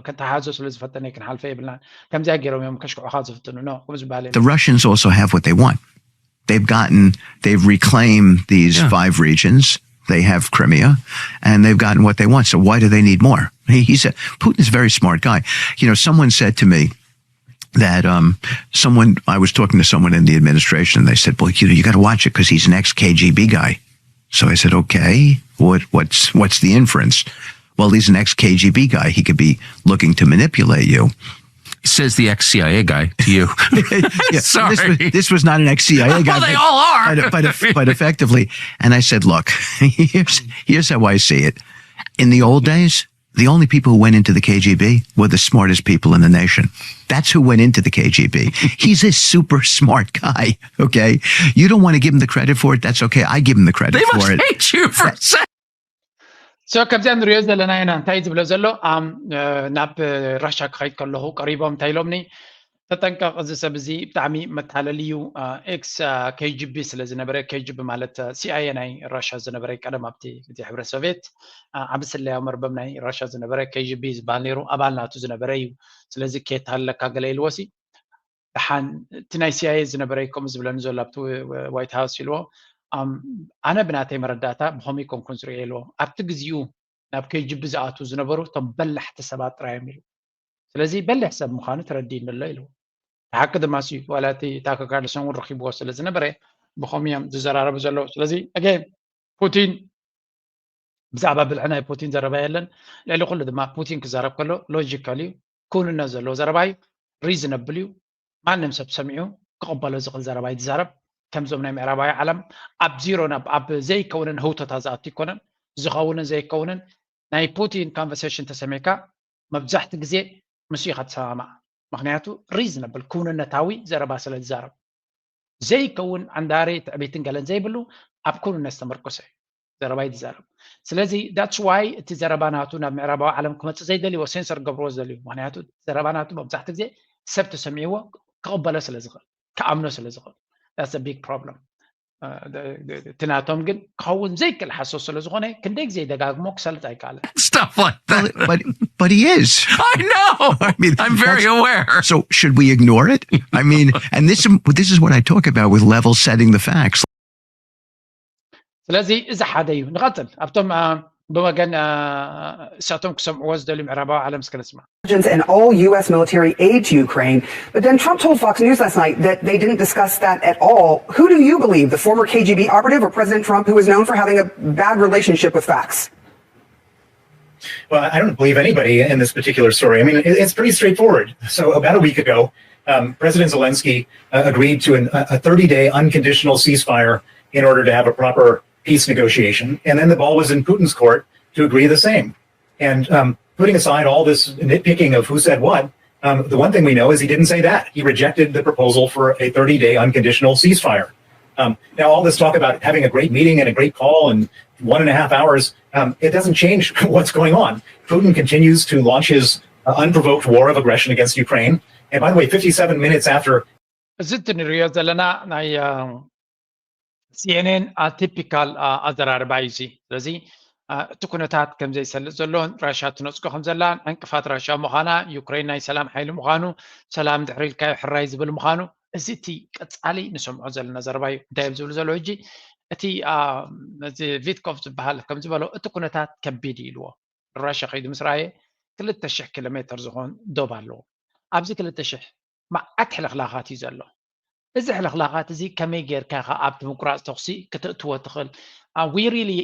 ከተሓዞ ስለ ዝፈተነ ክንሓልፈ የብልና ከምዚኣ ገይሮም እዮም ከሽክዑኻ ዝፍትኑ ነው ዝባለ The Russians also have what they want. They've gotten, they've reclaimed these yeah. five regions. They have Crimea, and they've gotten what they want. So why do they need more? He, he said Putin's a very smart guy. You know, someone said to me, that um, someone I was talking to someone in the administration. They said, "Well, you know, you got to watch it because he's an ex K G B guy." So I said, "Okay, what what's what's the inference?" Well, he's an ex K G B guy. He could be looking to manipulate you. Says the ex C I A guy to you. yeah, Sorry. This was, this was, not an ex C I A guy. Well, they but, all are. But, but, but effectively. And I said, "Look, here's, here's how I see it. In the old days, the only people who went into the K G B were the smartest people in the nation. That's who went into the K G B. He's a super smart guy, okay? You don't want to give him the credit for it, that's okay. I give him the credit they for must it. Hate you for saying so ከምዚኣ ንሪኦ ዘለና ኢና እንታይ ዝብሎ ዘሎ ናብ ራሻ ክኸይድ ከለኹ ቀሪቦም እንታይ ኢሎምኒ ተጠንቀቕ እዚ ሰብ እዚ ብጣዕሚ መታለሊ እዩ ኤክስ ኬጂቢ ስለ ዝነበረ ኬጂቢ ማለት ሲኣይኤ ናይ ራሻ ዝነበረ ቀደም ኣብቲ ግዜ ሕብረት ሶቪየት ዓቢ ስለያዊ መርበብ ናይ ራሻ ዝነበረ ኬጂቢ ዝበሃል ነይሩ ኣባል ናቱ ዝነበረ እዩ ስለዚ ኬት ሃለካ ገለ ኢልዎ ሲ ደሓን እቲ ናይ ሲኣይኤ ዝነበረ እዩ ከምኡ ዝብለኒ ዘሎ ኣብቲ ዋይት ሃውስ ኢልዎ ኣነ ብናተይ መረዳእታ ብኸመይ ኮንኩን ዝሪኦ ኢልዎ ኣብቲ ግዜኡ ናብ ኬጂቢ ዝኣትዉ ዝነበሩ እቶም በላሕቲ ሰባት ጥራይ እዮም ኢሉ ስለዚ በሊሕ ሰብ ምዃኑ ተረዲእኒ ኣሎ ኢሉ ብሓቂ ድማ ሲ ዋላ እቲ ታከር ካርልሰን እውን ረኪብዎ ስለ ዝነበረ ብኸምኡ እዮም ዝዘራረቡ ዘለዉ ስለዚ ኣገን ፑቲን ብዛዕባ ብልሒ ናይ ፑቲን ዘረባ የለን። ልዕሊ ኩሉ ድማ ፑቲን ክዛረብ ከሎ ሎጂካል እዩ፣ ክውንነት ዘለዎ ዘረባ እዩ፣ ሪዝነብል እዩ። ማንም ሰብ ሰሚዑ ክቕበሎ ዝኽእል ዘረባ እዩ ዝዛረብ። ከምዞም ናይ ምዕራባዊ ዓለም ኣብ ዚሮ ናብ ኣብ ዘይከውንን ህውተታ ዝኣቱ ይኮነን። ዝኸውንን ዘይከውንን ናይ ፑቲን ኮንቨርሴሽን ተሰሚዕካ መብዛሕቲ ግዜ ምስ ኢኻ ትሰማማዕ። ምክንያቱ ሪዝነብል ክውንነታዊ ዘረባ ስለ ዝዛረብ ዘይከውን ኣንዳሬ ትዕቢትን ገለን ዘይብሉ ኣብ ክውንነት ዝተመርኮሰ እዩ ዘረባይ ዝዛረብ። ስለዚ that's why እቲ ዘረባ ናቱ ናብ ምዕራባዊ ዓለም ክመፅእ ዘይደልይዎ ሴንሰር ገብርዎ ዝደልዩ ምክንያቱ ዘረባ ናቱ መብዛሕቲ ግዜ ሰብ ተሰሚዕዎ ክቕበሎ ስለ ዝኽእል ክኣምኖ ስለ ዝኽእል that's a big problem። እቲ ናቶም ግን ክኸውን ዘይክእል ሓሶት ስለ ዝኾነ ክንደይ ግዜ ይደጋግሞ ክሰልጥ ኣይከኣለን። Stuff like that. But, but he is. I know. I mean, I'm very that's- aware. So should we ignore it? I mean, and this is this is what I talk about with level setting the facts. ስለዚ እዚ ሓደ እዩ። ንቐፅል ኣብቶም አ፣ ብወገን አ፣ እሳቶም ክሰምዕዎ ዝደልዩ ምዕራባዊ ዓለም እስከ ንስማ። intelligence and all U S military aid to Ukraine. But then Trump told Fox News last night that they didn't discuss that at all. Who do you believe, the former K G B operative or President Trump, who is known for having a bad relationship with facts? Well, I don't believe anybody in this particular story. I mean, it- it's pretty straightforward. So, about a week ago, um, President Zelensky uh, agreed to an, a thirty day unconditional ceasefire in order to have a proper peace negotiation. And then the ball was in Putin's court to agree the same. And um, putting aside all this nitpicking of who said what, um, the one thing we know is he didn't say that. He rejected the proposal for a thirty day unconditional ceasefire. Um, now, all this talk about having a great meeting and a great call and one and a half hours, um, it doesn't change what's going on. Putin continues to launch his uh, unprovoked war of aggression against Ukraine. And by the way, fifty-seven minutes after እዚ እቲ ንሪኦ ዘለና ናይ ሲኤንኤን ቲፒካል ኣዘራርባ እዩ እዚ። ስለዚ አ፣ እቲ ኩነታት ከም ዘይሰልጥ ዘሎን ራሻ ትነፅጎ ከም ዘላን ዕንቅፋት ራሻ ምዃና ዩክሬን ናይ ሰላም ሓይሊ ምዃኑ ሰላም ድሕሪ ኢልካዮ ሕራይ ዝብል ምዃኑ እዚ እቲ ቀፃሊ ንሰምዖ ዘለና ዘረባ እዩ። እንታይ እዮም ዝብሉ ዘለዉ ሕጂ እቲ አ፣ እዚ ቪትኮቭ ዝበሃል ከም ዝበሎ እቲ ኩነታት ከቢድ እዩ ኢልዎ። ራሻ ከይዱ ምስ ረኣየ ክልተ ሽሕ ኪሎ ሜትር ዝኾን ዶብ ኣለዎ። ኣብዚ ክልተ ሽሕ መዓት ሕልኽላኻት እዩ ዘሎ። እዚ ሕልኽላኻት እዚ ከመይ ጌርካ ኢኻ ኣብቲ ምቁራፅ ተኹሲ ክተእትዎ ትኽእል? We really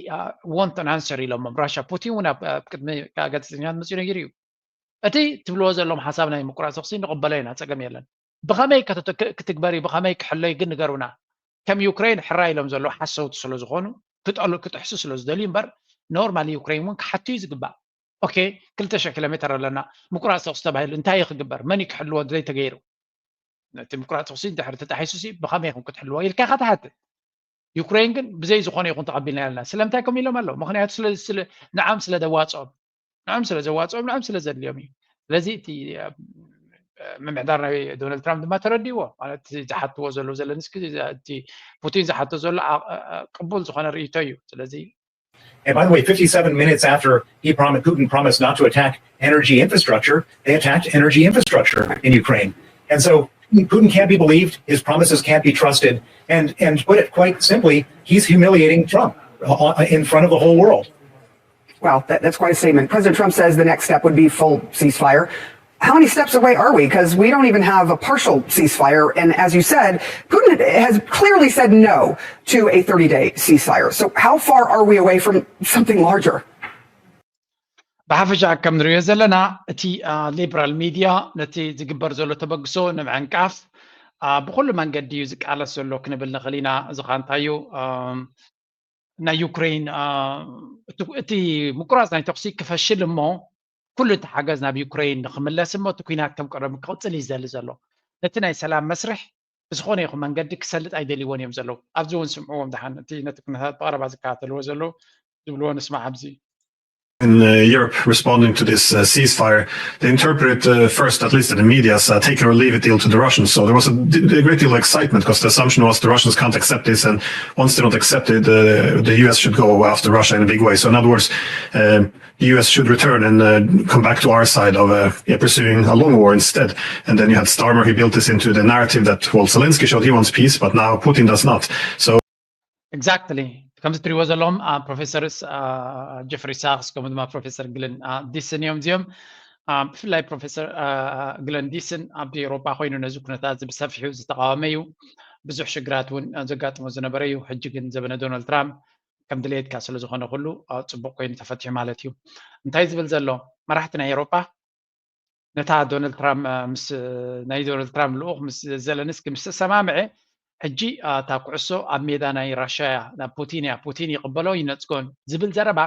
want an answer ኢሎሞም ራሻ። ፑቲን እውን ኣብ ኣብ ቅድሚ ጋዜጠኛት መፂኡ ነጊሩ እዩ። እቲ ትብልዎ ዘለዎም ሓሳብ ናይ ምቁራፅ ተኹሲ ንቕበሎ ኢና፣ ፀገም የለን። ብኸመይ ከተተ- ክትግበር እዩ፣ ብኸመይ ክሕሎ እዩ ግን ንገሩና። ከም ዩክሬን ሕራይ ኢሎም ዘለዉ ሓሰውቲ ስለ ዝኾኑ ክጠሉ ክጥሕሱ ስለ ዝደልዩ እምበር ኖርማል ዩክሬን እውን ክሓቱ እዩ ዝግባእ። ኦኬ ክልተ ሽሕ ኪሎ ሜትር ኣለና ምቁራፅ ተኹሲ ተባሂሉ እንታይ እዩ ክግበር? መን እዩ ክሕልዎ እንተዘይተገይሩ? ነቲ ምቁራፅ ተኹሲ እንድሕር ተጣሒሱ ሲ ብኸመይ ኢኹም ክትሕልዎ ኢልካ ኢኻ ትሓትት። ዩክሬን ግን ብዘይ ዝኾነ ይኹን ተቐቢልና ኣለና። ስለምንታይ ከም ኢሎም ኣለዉ? ምክንያቱ ስለ ስለ ንዓም ስለ ዘዋፅኦም ንዓም ስለ ዘዋፅኦም ንዓም ስለ ዘድልዮም እዩ። ስለዚ እቲ አ፣ ምምሕዳር ናይ ዶናልድ ትራምፕ ድማ ተረዲእዎ ማለት እቲ ዝሓትዎ ዘለዉ ዘለንስኪ እቲ ፑቲን ዝሓቶ ዘሎ አ- አ- አ- ቅቡል ዝኾነ ርእይቶ እዩ። ስለዚ And by the way, fifty-seven minutes after he promised, Putin promised not to attack energy infrastructure, they attacked energy infrastructure in Ukraine. And so Putin can't be believed. His promises can't be trusted. And, and to put it quite simply, he's humiliating Trump uh, in front of the whole world. Well, that, that's quite a statement. President Trump says the next step would be full ceasefire. How many steps away are we? Because we don't even have a partial ceasefire. And as you said, Putin has clearly said no to a thirty day ceasefire. So, how far are we away from something larger? ብሓፈሻ ከም ንሪኦ ዘለና እቲ ሊበራል ሚድያ ነቲ ዝግበር ዘሎ ተበግሶ ንምዕንቃፍ ብኩሉ መንገዲ እዩ ዝቃለስ ዘሎ ክንብል ንኽእል ኢና። እዚ ኸ እንታይ እዩ? ናይ ዩክሬን እቲ ምቁራፅ ናይ ተኩሲ ክፈሽል እሞ ኩሉ እቲ ሓገዝ ናብ ዩክሬን ንክምለስ እሞ እቲ ኩናት ከም ቀደሙ ክቕፅል እዩ ዝደሊ ዘሎ። ነቲ ናይ ሰላም መስርሕ ብዝኾነ ይኹን መንገዲ ክሰልጥ ኣይደልይዎን እዮም ዘለዉ። ኣብዚ እውን ስምዕዎም ደሓን እቲ ነቲ ኩነታት ብቐረባ ዝከታተልዎ ዘለዉ ዝብልዎ ንስማዕ ኣብዚ። in uh, Europe responding to this uh, ceasefire, they interpret it uh, first, at least in the media, as uh, take it or leave it deal to the Russians. So there was a, d- a great deal of excitement because the assumption was the Russians can't accept this, and once they don't accept it, uh, the U S should go after Russia in a big way. So in other words, um, the U S should return and uh, come back to our side of uh, yeah, pursuing a long war instead. And then you had Starmer, he built this into the narrative that, well, Zelensky showed he wants peace, but now Putin does not. So Exactly. ከምዚ ትሪእዎ ዘለኹም ፕሮፌሰር ጀፍሪ ሳክስ ከምኡ ድማ ፕሮፌሰር ግለን ዲስን እዮም እዚኦም። ብፍላይ ፕሮፌሰር ግለን ዲስን ኣብ ኤውሮጳ ኮይኑ ነዚ ኩነታት እዚ ብሰፊሑ ዝተቃወመ እዩ። ብዙሕ ሽግራት እውን ዘጋጥሞ ዝነበረ እዩ። ሕጂ ግን ዘበነ ዶናልድ ትራምፕ ከም ድሌትካ ስለ ዝኾነ ኩሉ ጽቡቕ ኮይኑ ተፈትሑ ማለት እዩ። እንታይ ዝብል ዘሎ መራሕቲ ናይ ኤውሮጳ ነታ ዶናልድ ትራምፕ ምስ ናይ ዶናልድ ትራምፕ ልኡኽ ምስ ዘለንስኪ ምስ ተሰማምዐ ሕጂ እታ ኩዕሶ ኣብ ሜዳ ናይ ራሽያ እያ፣ ናብ ፑቲን እያ፣ ፑቲን ይቕበሎ ይነጽጎን ዝብል ዘረባ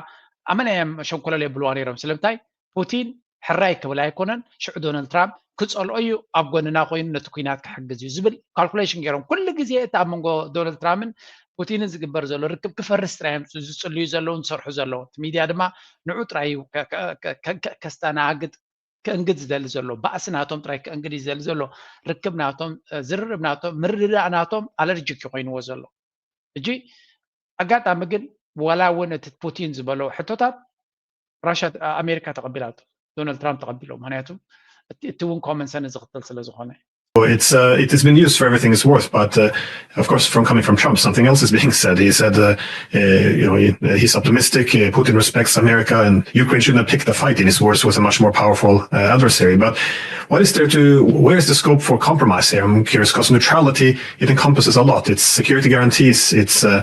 ኣመና እዮም ሸንኮለል የብልዋ ነይሮም። ስለምንታይ ፑቲን ሕራይ ክብል ኣይኮነን፣ ሽዑ ዶናልድ ትራምፕ ክጸልኦ እዩ፣ ኣብ ጎንና ኮይኑ ነቲ ኲናት ክሕግዝ እዩ ዝብል ካልኩሌሽን ገይሮም። ኩሉ ግዜ እቲ ኣብ መንጎ ዶናልድ ትራምፕን ፑቲንን ዝግበር ዘሎ ርክብ ክፈርስ ጥራይ እዮም ዝጽልዩ ዘለውን ዝሰርሑ ዘለዉ። እቲ ሚድያ ድማ ንዑ ጥራይ እዩ ከስተናግድ ክእንግድ ዝደሊ ዘሎ፣ ባእሲ ናቶም ጥራይ ክእንግድ እዩ ዝደሊ ዘሎ። ርክብ ናቶም፣ ዝርርብ ናቶም፣ ምርድዳእ ናቶም ኣለርጂክ እዩ ኮይንዎ ዘሎ። ሕጂ ኣጋጣሚ ግን ዋላ እውን እቲ ፑቲን ዝበሎ ሕቶታት ራሽያ ኣሜሪካ ተቐቢላቶ፣ ዶናልድ ትራምፕ ተቐቢሎ። ምክንያቱ እቲ እውን ኮመን ሰንስ ዝኽተል ስለ ዝኾነ። It's uh, it has been used for everything it's worth, but uh, of course, from coming from Trump, something else is being said. He said uh, uh, you know he, he's optimistic. Uh, Putin respects America, and Ukraine should not pick the fight in his words with a much more powerful uh, adversary. But what is there to? Where is the scope for compromise here? I'm curious because neutrality it encompasses a lot. It's security guarantees. It's uh,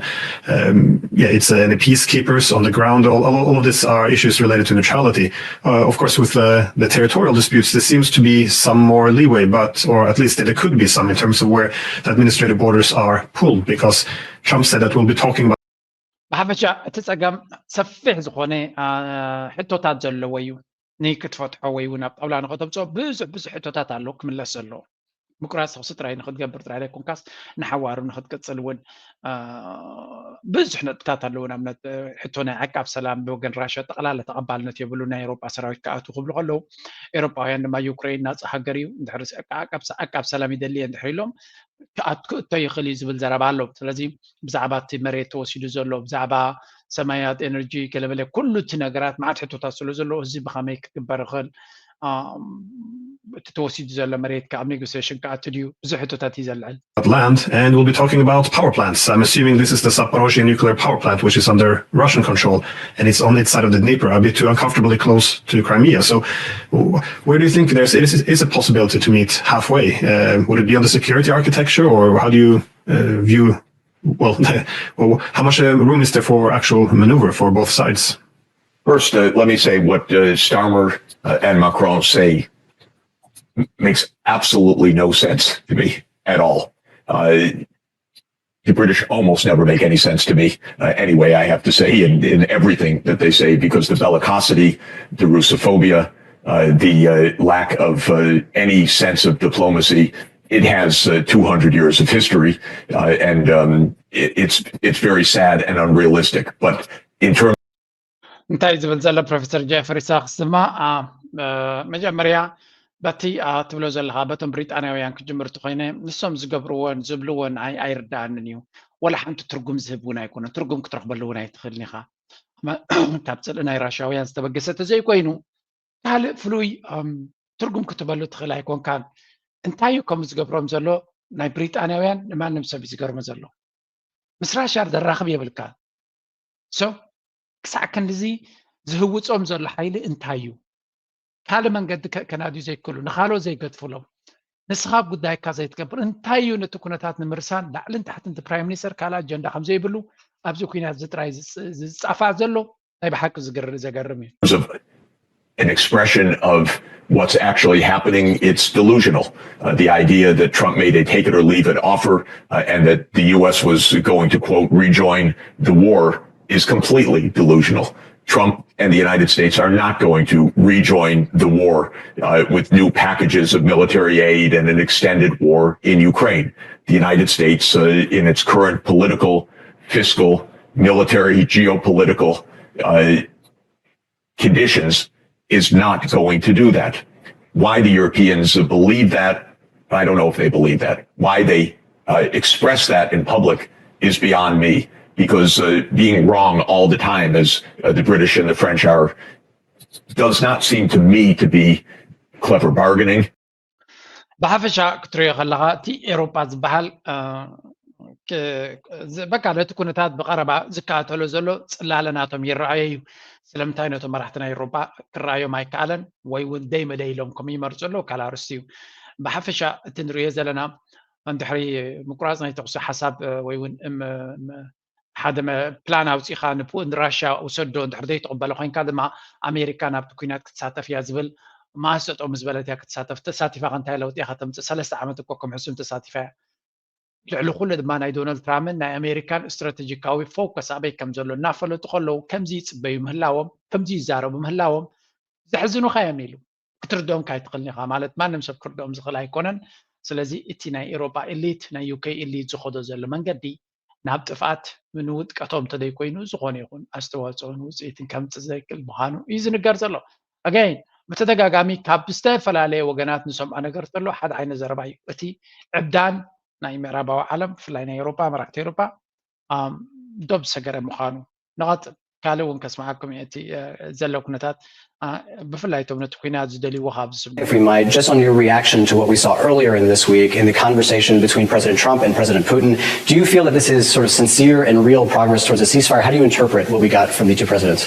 um, yeah, it's uh, any peacekeepers on the ground. All, all, all of these are issues related to neutrality. Uh, of course, with uh, the territorial disputes, there seems to be some more leeway, but or at least there could be some in terms of where the administrative borders are pulled, because Trump said that we'll be talking about. ብሓፈሻ እቲ ጸገም ሰፊሕ ዝኾነ ሕቶታት ዘለዎ እዩ። ንክትፈትሖ ወይ እውን ኣብ ጣውላ ንኸተምፅኦ ብዙሕ ብዙሕ ሕቶታት ኣሎ ክምለስ ዘለዎ። ምቁራፅ ተኹሲ ጥራይ ንክትገብር ጥራይ ዘይኮንካስ ንሓዋሩ ንክትቅፅል እውን ብዙሕ ነጥብታት ኣለዉ። ንኣብነት ሕቶ ናይ ዓቃብ ሰላም ብወገን ራሽያ ጠቕላላ ተቐባልነት የብሉ፣ ናይ ኤውሮጳ ሰራዊት ክኣትዉ ክብሉ ከለዉ ኤውሮጳውያን ድማ ዩክሬን ናፃ ሃገር እዩ፣ እንድሕር ዓቃብ ሰላም ይደሊ እየ እንድሕር ኢሎም ክእቶ ይኽእል እዩ ዝብል ዘረባ ኣሎ። ስለዚ ብዛዕባ እቲ መሬት ተወሲዱ ዘሎ፣ ብዛዕባ ሰማያት ኤነርጂ ገለበለ ኩሉ እቲ ነገራት መዓት ሕቶታት ስለ ዘለዎ እዚ ብኸመይ ክግበር ይኽእል? እቲ ተወሲዱ ዘሎ መሬት ካብ ኔጎሲሽን ክኣቱ ድዩ? ብዙሕ ሕቶታት እዩ ዘልዕል። Land, and we'll be talking about power plants. I'm assuming this is the Zaporozhye nuclear power plant, which is under Russian control, and it's on its side of the Dnieper, a bit too uncomfortably close to Crimea. So, where do you think there's is, is a possibility to meet halfway? Uh, would it be on the security architecture, or how do you uh, view? Well, how much uh, room is there for actual maneuver for both sides? First, uh, let me say what uh, Starmer uh, and Macron say makes absolutely no sense to me at all. Uh, the British almost never make any sense to me uh, anyway, I have to say, in, in everything that they say, because the bellicosity, the Russophobia, uh, the uh, lack of uh, any sense of diplomacy, it has uh, two hundred years of history, uh, and um, it, it's it's very sad and unrealistic. But in terms እንታይ ዝብል ዘሎ ፕሮፌሰር ጀፍሪ ሳክስ ድማ መጀመርያ በቲ ትብሎ ዘለካ በቶም ብሪጣንያውያን ክጅምር እንተኮይነ ንሶም ዝገብርዎን ዝብልዎን ኣይርዳኣንን እዩ። ወላ ሓንቲ ትርጉም ዝህብ እውን ኣይኮነን። ትርጉም ክትረክበሉ እውን ኣይትኽእልን ኢኻ። ካብ ፅልኢ ናይ ራሽያውያን ዝተበገሰ ተዘይኮይኑ ካልእ ፍሉይ ትርጉም ክትበሉ ትኽእል ኣይኮንካን። እንታይ እዩ ከምኡ ዝገብሮም ዘሎ? ናይ ብሪጣንያውያን ንማንም ሰብ እዩ ዝገርሞ ዘሎ። ምስ ራሽያ ዘራኽብ የብልካ። ሶ ክሳዕ ክንድዚ ዝህውፆም ዘሎ ሓይሊ እንታይ እዩ? ካልእ መንገዲ ከናድዩ ዘይክእሉ፣ ንኻልኦት ዘይገድፍሎም፣ ንስኻ ኣብ ጉዳይካ ዘይትገብር እንታይ እዩ? ነቲ ኩነታት ንምርሳን ላዕልን ታሕትን እቲ ፕራይም ሚኒስተር ካልእ ኣጀንዳ ከም ዘይብሉ ኣብዚ ኩናት እዚ ጥራይ ዝፃፋእ ዘሎ ናይ ብሓቂ ዘገርም እዩ። An expression of what's actually happening, it's delusional. Uh, the idea that Trump made a take it or leave it offer uh, and that the U S was going to, quote, rejoin the war is completely delusional. Trump and the United States are not going to rejoin the war uh, with new packages of military aid and an extended war in Ukraine. The United States, uh, in its current political, fiscal, military, geopolitical uh, conditions, is not going to do that. Why the Europeans believe that, I don't know if they believe that. Why they uh, express that in public is beyond me, because uh, being wrong all the time, as uh, the British and the French are, does not seem to me to be clever bargaining. ብሓፈሻ ክትሪኦ ከለኻ እቲ ኤሮጳ ዝበሃል በቃ ነቲ ኩነታት ብቐረባ ዝከታተሎ ዘሎ ጽላለ ናቶም ይረኣዮ እዩ። ስለምንታይ ነቶም መራሕቲ ናይ ኤሮጳ ክረኣዮም ኣይከኣለን ወይ እውን ደይ መደይ ኢሎም ከም ይመርጹ ኣለዉ ካልእ ኣርእስቲ እዩ። ብሓፈሻ እቲ ንርእዮ ዘለና እንድሕሪ ምቁራጽ ናይ ተኹሲ ሓሳብ ወይ እውን ሓደ ፕላን ኣውፂኻ ንፑን ራሻ ውሰዶ እንድሕር ዘይትቕበሎ ኮይንካ ድማ ኣሜሪካ ናብቲ ኩናት ክትሳተፍ እያ ዝብል መኣስ ጠጠው ምስ በለት እያ ክትሳተፍ። ተሳቲፋ ከ እንታይ ለውጢ እያ ከተምፅእ? ሰለስተ ዓመት እኮ ከም ሕሱም ተሳቲፋ እያ። ልዕሊ ኩሉ ድማ ናይ ዶናልድ ትራምፕን ናይ ኣሜሪካን ስትራቴጂካዊ ፎከስ ኣበይ ከም ዘሎ እናፈለጡ ከለዉ ከምዚ ይፅበዩ ምህላዎም፣ ከምዚ ይዛረቡ ምህላዎም ዘሕዝኑኻ እዮም ኢሉ ክትርድኦም ካይትኽእልን ኢኻ። ማለት ማንም ሰብ ክርድኦም ዝኽእል ኣይኮነን። ስለዚ እቲ ናይ ኤሮጳ ኢሊት ናይ ዩኬ ኢሊት ዝኸዶ ዘሎ መንገዲ ናብ ጥፍኣት ምንውጥቀቶም እንተደይኮይኑ ዝኾነ ይኹን ኣስተዋፅኦን ውፅኢትን ከምፅእ ዘይክእል ምዃኑ እዩ ዝንገር ዘሎ። ኣገይን ብተደጋጋሚ ካብ ዝተፈላለየ ወገናት ንሰምዖ ነገር ዘሎ ሓደ ዓይነት ዘረባ እዩ። እቲ ዕብዳን ናይ ምዕራባዊ ዓለም ብፍላይ ናይ ኤሮጳ መራሕቲ ኤሮጳ ዶብ ዝሰገረ ምዃኑ ንቐፅል ካልእ እውን ከስምዓኩም እየ እቲ ዘሎ ኩነታት ብፍላይ እቶም ነቲ ኩናት ዝደልይዎ ካብ ዝስብ If we might, just on your reaction to what we saw earlier in this week in the conversation between President Trump and President Putin, do you feel that this is sort of sincere and real progress towards a ceasefire? How do you interpret what we got from the two presidents?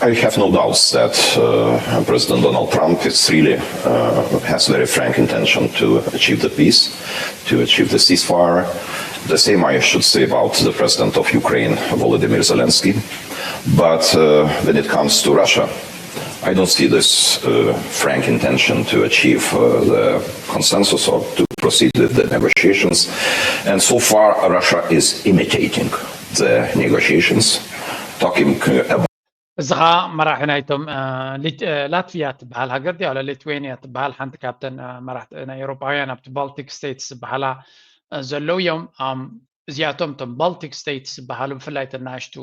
I have no doubts that uh, President Donald Trump is really uh, has very frank intention to achieve the peace, to achieve the ceasefire. The same I should say about the president of Ukraine, Volodymyr Zelensky. But uh, when it comes to Russia, I don't see this uh, frank intention to achieve uh, the consensus or to proceed with the negotiations. And so far, Russia is imitating the negotiations, talking about እዚ ኸዓ መራሒ ናይቶም ላትቪያ ትበሃል ሃገር ድያ ሊትዌኒያ ትበሃል ሓንቲ ካብተን መራሕቲ ናይ ኤሮፓውያን ኣብቲ ባልቲክ ስቴትስ ዝበሃላ ዘለዉ እዮም። እዚኣቶም እቶም ባልቲክ ስቴትስ ዝበሃሉ ብፍላይ ተናሽቱ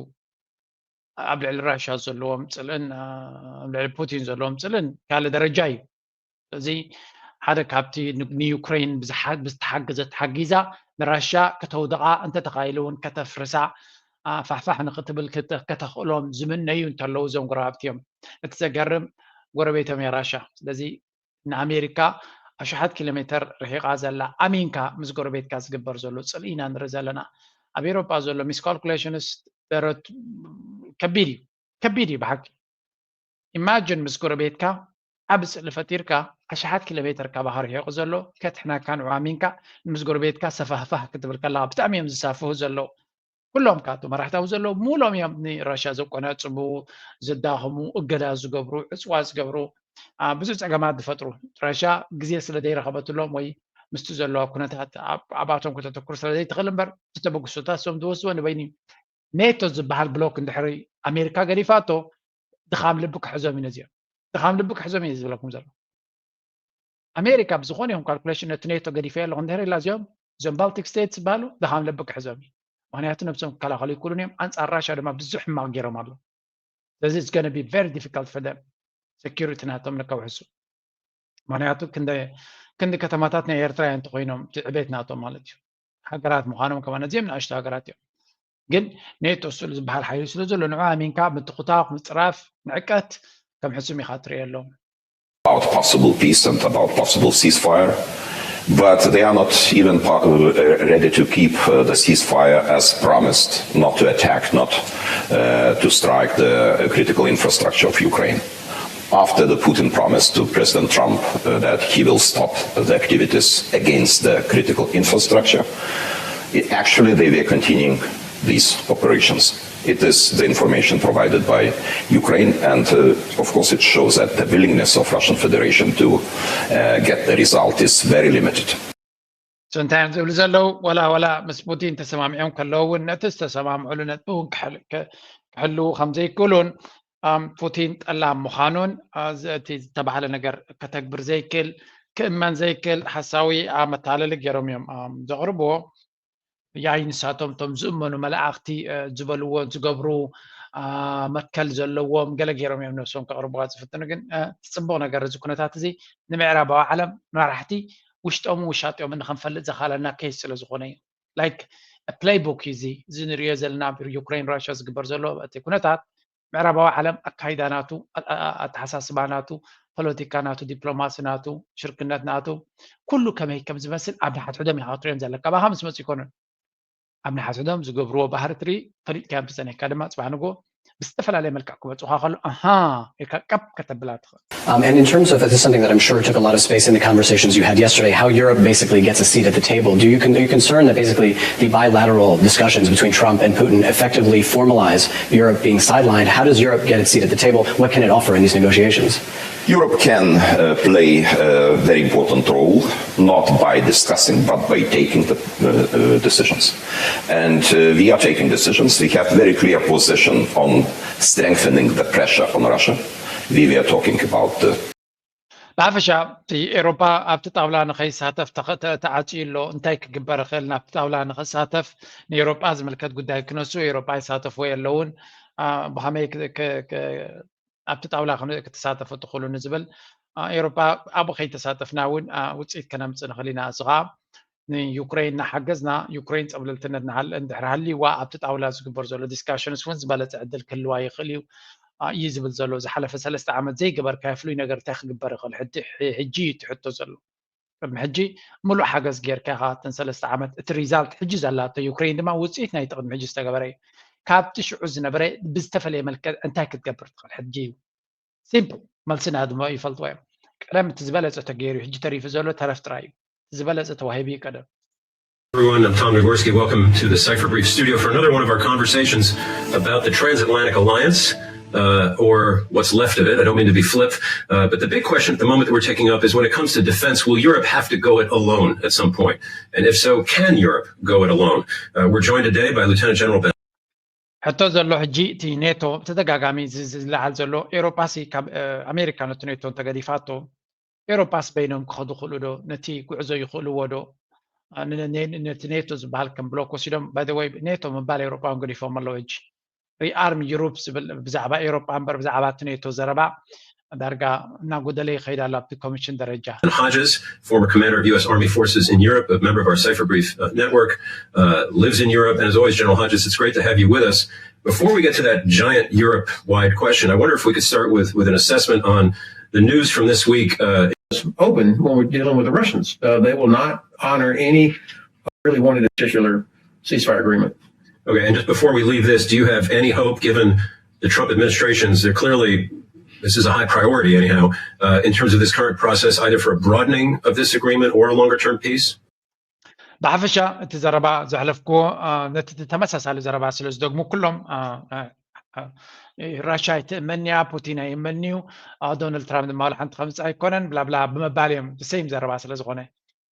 ኣብ ልዕሊ ራሻ ዘለዎም ፅልእን ኣብ ልዕሊ ፑቲን ዘለዎም ፅልእን ካልእ ደረጃ እዩ። እዚ ሓደ ካብቲ ንዩክሬን ብዝተሓገዘ ተሓጊዛ ንራሻ ከተውድቓ እንተተኻኢሉ እውን ከተፍርሳ ፋሕፋሕ ንክትብል ከተኽእሎም ዝምነዩ እንተለዉ እዞም ጎረባብቲ እዮም። እቲ ዘገርም ጎረቤቶም እያ ራሻ። ስለዚ ንኣሜሪካ ኣሽሓት ኪሎ ሜተር ርሒቓ ዘላ ኣሚንካ ምስ ጎረቤትካ ዝግበር ዘሎ ፅልኢ ኢና ንርኢ ዘለና። ኣብ ኤሮጳ ዘሎ ሚስካልኩሌሽንስ ደረት ከቢድ እዩ፣ ከቢድ እዩ ብሓቂ። ኢማጅን ምስ ጎረቤትካ ዓቢ ስእሊ ፈጢርካ ኣሽሓት ኪሎ ሜተር ካባኻ ርሒቑ ዘሎ ከትሕነካ ንዑ ኣሚንካ ምስ ጎረቤትካ ሰፋህፋህ ክትብል ከለኻ ብጣዕሚ እዮም ዝሳፍሁ ዘለዉ። ኩሎም ካቱ መራሕታዊ ዘለዉ ሙሎም እዮም ንራሻ ዘቆናጽቡ፣ ዘዳኽሙ፣ እገዳ ዝገብሩ፣ ዕጽዋ ዝገብሩ፣ ብዙሕ ጸገማት ዝፈጥሩ። ራሻ ግዜ ስለ ዘይረኸበትሎም ወይ ምስቲ ዘለዋ ኩነታት ኣብኣቶም ከተተኩር ስለ ዘይትኽእል እምበር እቲ ተበግሶታት ሶም ዝወስድዎ ንበይኑ እዩ። ኔቶ ዝበሃል ብሎክ እንድሕሪ ኣሜሪካ ገዲፋቶ ድኻም ልቢ ክሕዞም እዩ ነዚኦም። ድኻም ልቢ ክሕዞም እዩ ዝብለኩም ዘሎ። ኣሜሪካ ብዝኾነ ይኹን ካልኩሌሽን ነቲ ኔቶ ገዲፈዮ ኣለኹ እንድሕር ኢላ እዚኦም እዞም ባልቲክ ስቴትስ ዝበሃሉ ድኻም ልቢ ክሕዞም እዩ። ምክንያቱ ነብሶም ክከላኸሉ ይክእሉን እዮም። ኣንፃር ራሻ ድማ ብዙሕ ሕማቕ ገይሮም ኣለዉ። ስለዚ it's gonna be very difficult for them security ናቶም ንከውሕሱ። ምክንያቱ ክንዲ ከተማታት ናይ ኤርትራ እንተኮይኖም እቲ ዕቤት ናቶም ማለት እዩ። ሃገራት ምዃኖም ከማን ኣዝዮም ንኣሽቱ ሃገራት እዮም። ግን ኔቶ ስእሉ ዝበሃል ሓይሊ ስለ ዘሎ ንዑ ኣሚንካ ምትኹታኽ ምፅራፍ ንዕቀት ከም ሕሱም ኢኻ ትርእየሎም። About possible peace and about possible ceasefire, but they are not even ready to keep the ceasefire as promised, not to attack, not to strike the critical infrastructure of Ukraine. After the Putin promised to President Trump that he will stop the activities against the critical infrastructure, actually they were continuing these operations. It is the information provided by Ukraine, and of course it shows that the willingness of Russian Federation to get the result is very limited. So እንታይ እዮም ዝብሉ ዘለዉ? ወላ ወላ ምስ ፑቲን ተሰማሚዖም ከለዉ እውን ነቲ ዝተሰማምዕሉ ነጥቢ እውን ክሕልዉ ከም ዘይክእሉን ፑቲን ጠላም ምዃኑን እቲ ዝተባህለ ነገር ከተግብር ዘይክእል ክእመን ዘይክእል ሓሳዊ መታለሊ ገይሮም እዮም ዘቕርብዎ። ያይ ንሳቶም እቶም ዝእመኑ መላእኽቲ ዝበልዎ ዝገብሩ መትከል ዘለዎም ገለ ገይሮም እዮም ነብሶም ከቕርብዋ ዝፍትኑ። ግን እቲ ፅቡቕ ነገር እዚ ኩነታት እዚ ንምዕራባዊ ዓለም መራሕቲ ውሽጦም ውሻጢኦም እንከንፈልጥ ዘኻለና ኬስ ስለ ዝኾነ እዩ። ላይክ ፕሌይ ቡክ እዩ እዚ እዚ ንሪኦ ዘለና ኣብ ዩክሬን ራሽያ ዝግበር ዘሎ እቲ ኩነታት ምዕራባዊ ዓለም ኣካይዳ ናቱ ኣተሓሳስባ ናቱ ፖለቲካ ናቱ ዲፕሎማሲ ናቱ ሽርክነት ናቱ ኩሉ ከመይ ከም ዝመስል ኣብ ንሓድሕዶም ኢኻ ክትሪኦም ዘለካ ባኻ ምስ መፁ ይኮኑን ኣብ ናይ ሓድሕዶም ዝገብርዎ ባህሪ ትርኢ፣ ፈሊጥካዮም ተጸኒሕካ ድማ ጽባሕ ንግሆ ብዝተፈላለየ መልክዕ ክመጹኻ ከሎ ኣሃ ኢልካ ቀብ ከተብላ ትኽእል። Um, and in terms of, this is something that I'm sure took a lot of space in the conversations you had yesterday, how Europe basically gets a seat at the table. Do you con- are you concerned that basically the bilateral discussions between Trump and Putin effectively formalize Europe being sidelined? How does Europe get its seat at the table? What can it offer in these negotiations? Europe can uh, play a very important role, not by discussing, but by taking the uh, uh, decisions. And uh, we are taking decisions. We have very clear position on strengthening the pressure on Russia. We were talking about the ብሓፈሻ እቲ ኤሮፓ ኣብቲ ጣውላ ንኸይሳተፍ ተኸ- ተ- ተዓፅዩ ኣሎ። እንታይ ክግበር ይኽእል ናብቲ ጣውላ ንኸሳተፍ? ንኤሮፓ ዝምልከት ጉዳይ ክነሱ ኤሮፓ ይሳተፍዎ የለውን። አ፣ ብኸመይ ክ- ክ- ክ- ኣብቲ ጣውላ ከም- ክትሳተፉ ትኽእሉ ንዝብል አ፣ ኤሮፓ ኣብኡ ከይተሳተፍና እውን አ፣ ውፅኢት ከነምፅእ ንኽእል ኢና። እዚ ኸዓ ንዩክሬን እናሓገዝና ዩክሬን ፀብለልትነት ንሃል- እንድሕር ሃልይዋ ኣብቲ ጣውላ ዝግበር ዘሎ ዲስካሽንስ እውን ዝበለፀ ዕድል ክህልዋ ይኽእል እዩ አ፣ እዩ ዝብል ዘሎ። ዝሓለፈ ሰለስተ ዓመት ዘይገበርካዮ ፍሉይ ነገር እንታይ ክግበር ይኽእል? ሕጂ- ሕ- ሕጂ እዩ እቲ ሕቶ ዘሎ። ቅድሚ ሕጂ ምሉእ ሓገዝ ጌርካ ኢኻ እተን ሰለስተ ዓመት። እቲ ሪዛልት ሕጂ ዘላቶ ዩክሬን ድማ ውፅኢት ናይቲ ቅድሚ ሕጂ ዝተገበረ እዩ። ካብቲ ሽዑ ዝነበረ ብዝተፈለየ መልክዕ እንታይ ክትገብር ትኽእል? ሕጂ እዩ ሲምፕል መልስና ድማ ይፈልጥዎ እዮም። ቀደም እቲ ዝበለፀ ተገይሩ እዩ፣ ሕጂ ተሪፉ ዘሎ ተረፍ ጥራይ እዩ። እቲ ዝበለፀ ተዋሂቡ እዩ ቀደም። Everyone, I'm Tom Nagorski. Welcome to the Cipher Brief studio for another one of our conversations about the transatlantic alliance, uh, or what's left of it. I don't mean to be flip, uh, but the big question at the moment that we're taking up is when it comes to defense, will Europe have to go it alone at some point? And if so, can Europe go it alone? Uh, we're joined today by Lieutenant General Ben. ሕቶ ዘሎ ሕጂ እቲ ኔቶ ብተደጋጋሚ ዝ- ዝለዓል ዘሎ ኤሮጳሲ ካብ እ፣ ኣሜሪካ ነቲ ኔቶ እንተገዲፋቶ ኤሮጳስ በይኖም ክኸዱ ክእሉ ዶ? ነቲ ጉዕዞ ይኽእልዎ ዶ? አ፣ ን- ን- ነቲ ኔቶ ዝበሃል ከም ብሎክ ወሲዶም ባይ ወይ ኔቶ ምባል ኤሮጳውን ገዲፎም ኣለዉ። ሕጂ ሪኣርም ዩሮፕ ዝብል ብዛዕባ ኤሮጳ እምበር ብዛዕባ እቲ ኔቶ ዘረባ ዳርጋ እናጎደለ ይኸይድ ኣሎ ኣብቲ ኮሚሽን ደረጃ። Hodges, former commander of U S Army forces in Europe, a member of our Cipher Brief uh, network, uh, lives in Europe. And as always, General Hodges, it's great to have you with us. Before we get to that giant Europe wide question, I wonder if we could start with, with an assessment on the news from this week. Uh, Open when we're dealing with the Russians. Uh, they will not honor any really wanted a particular ceasefire agreement. Okay, and just before we leave this, do you have any hope, given the Trump administration's, they're clearly, this is a high priority anyhow, uh, in terms of this current process, either for a broadening of this agreement or a longer term peace? ብሓፈሻ እቲ ዘረባ ዘሕለፍክዎ አ፣ ነቲ ተመሳሳሊ ዘረባ ስለ ዝደግሙ ኩሎም አ፣ አ፣ አ፣ ራሻ ኣይትእመንያ ፑቲን ኣይእመንዩ ዶናልድ ትራምፕ ድማ ሓንቲ ከምፅእ ኣይኮነን ብላብላ ብምባል እዮም ሴም ዘረባ ስለ ዝኾነ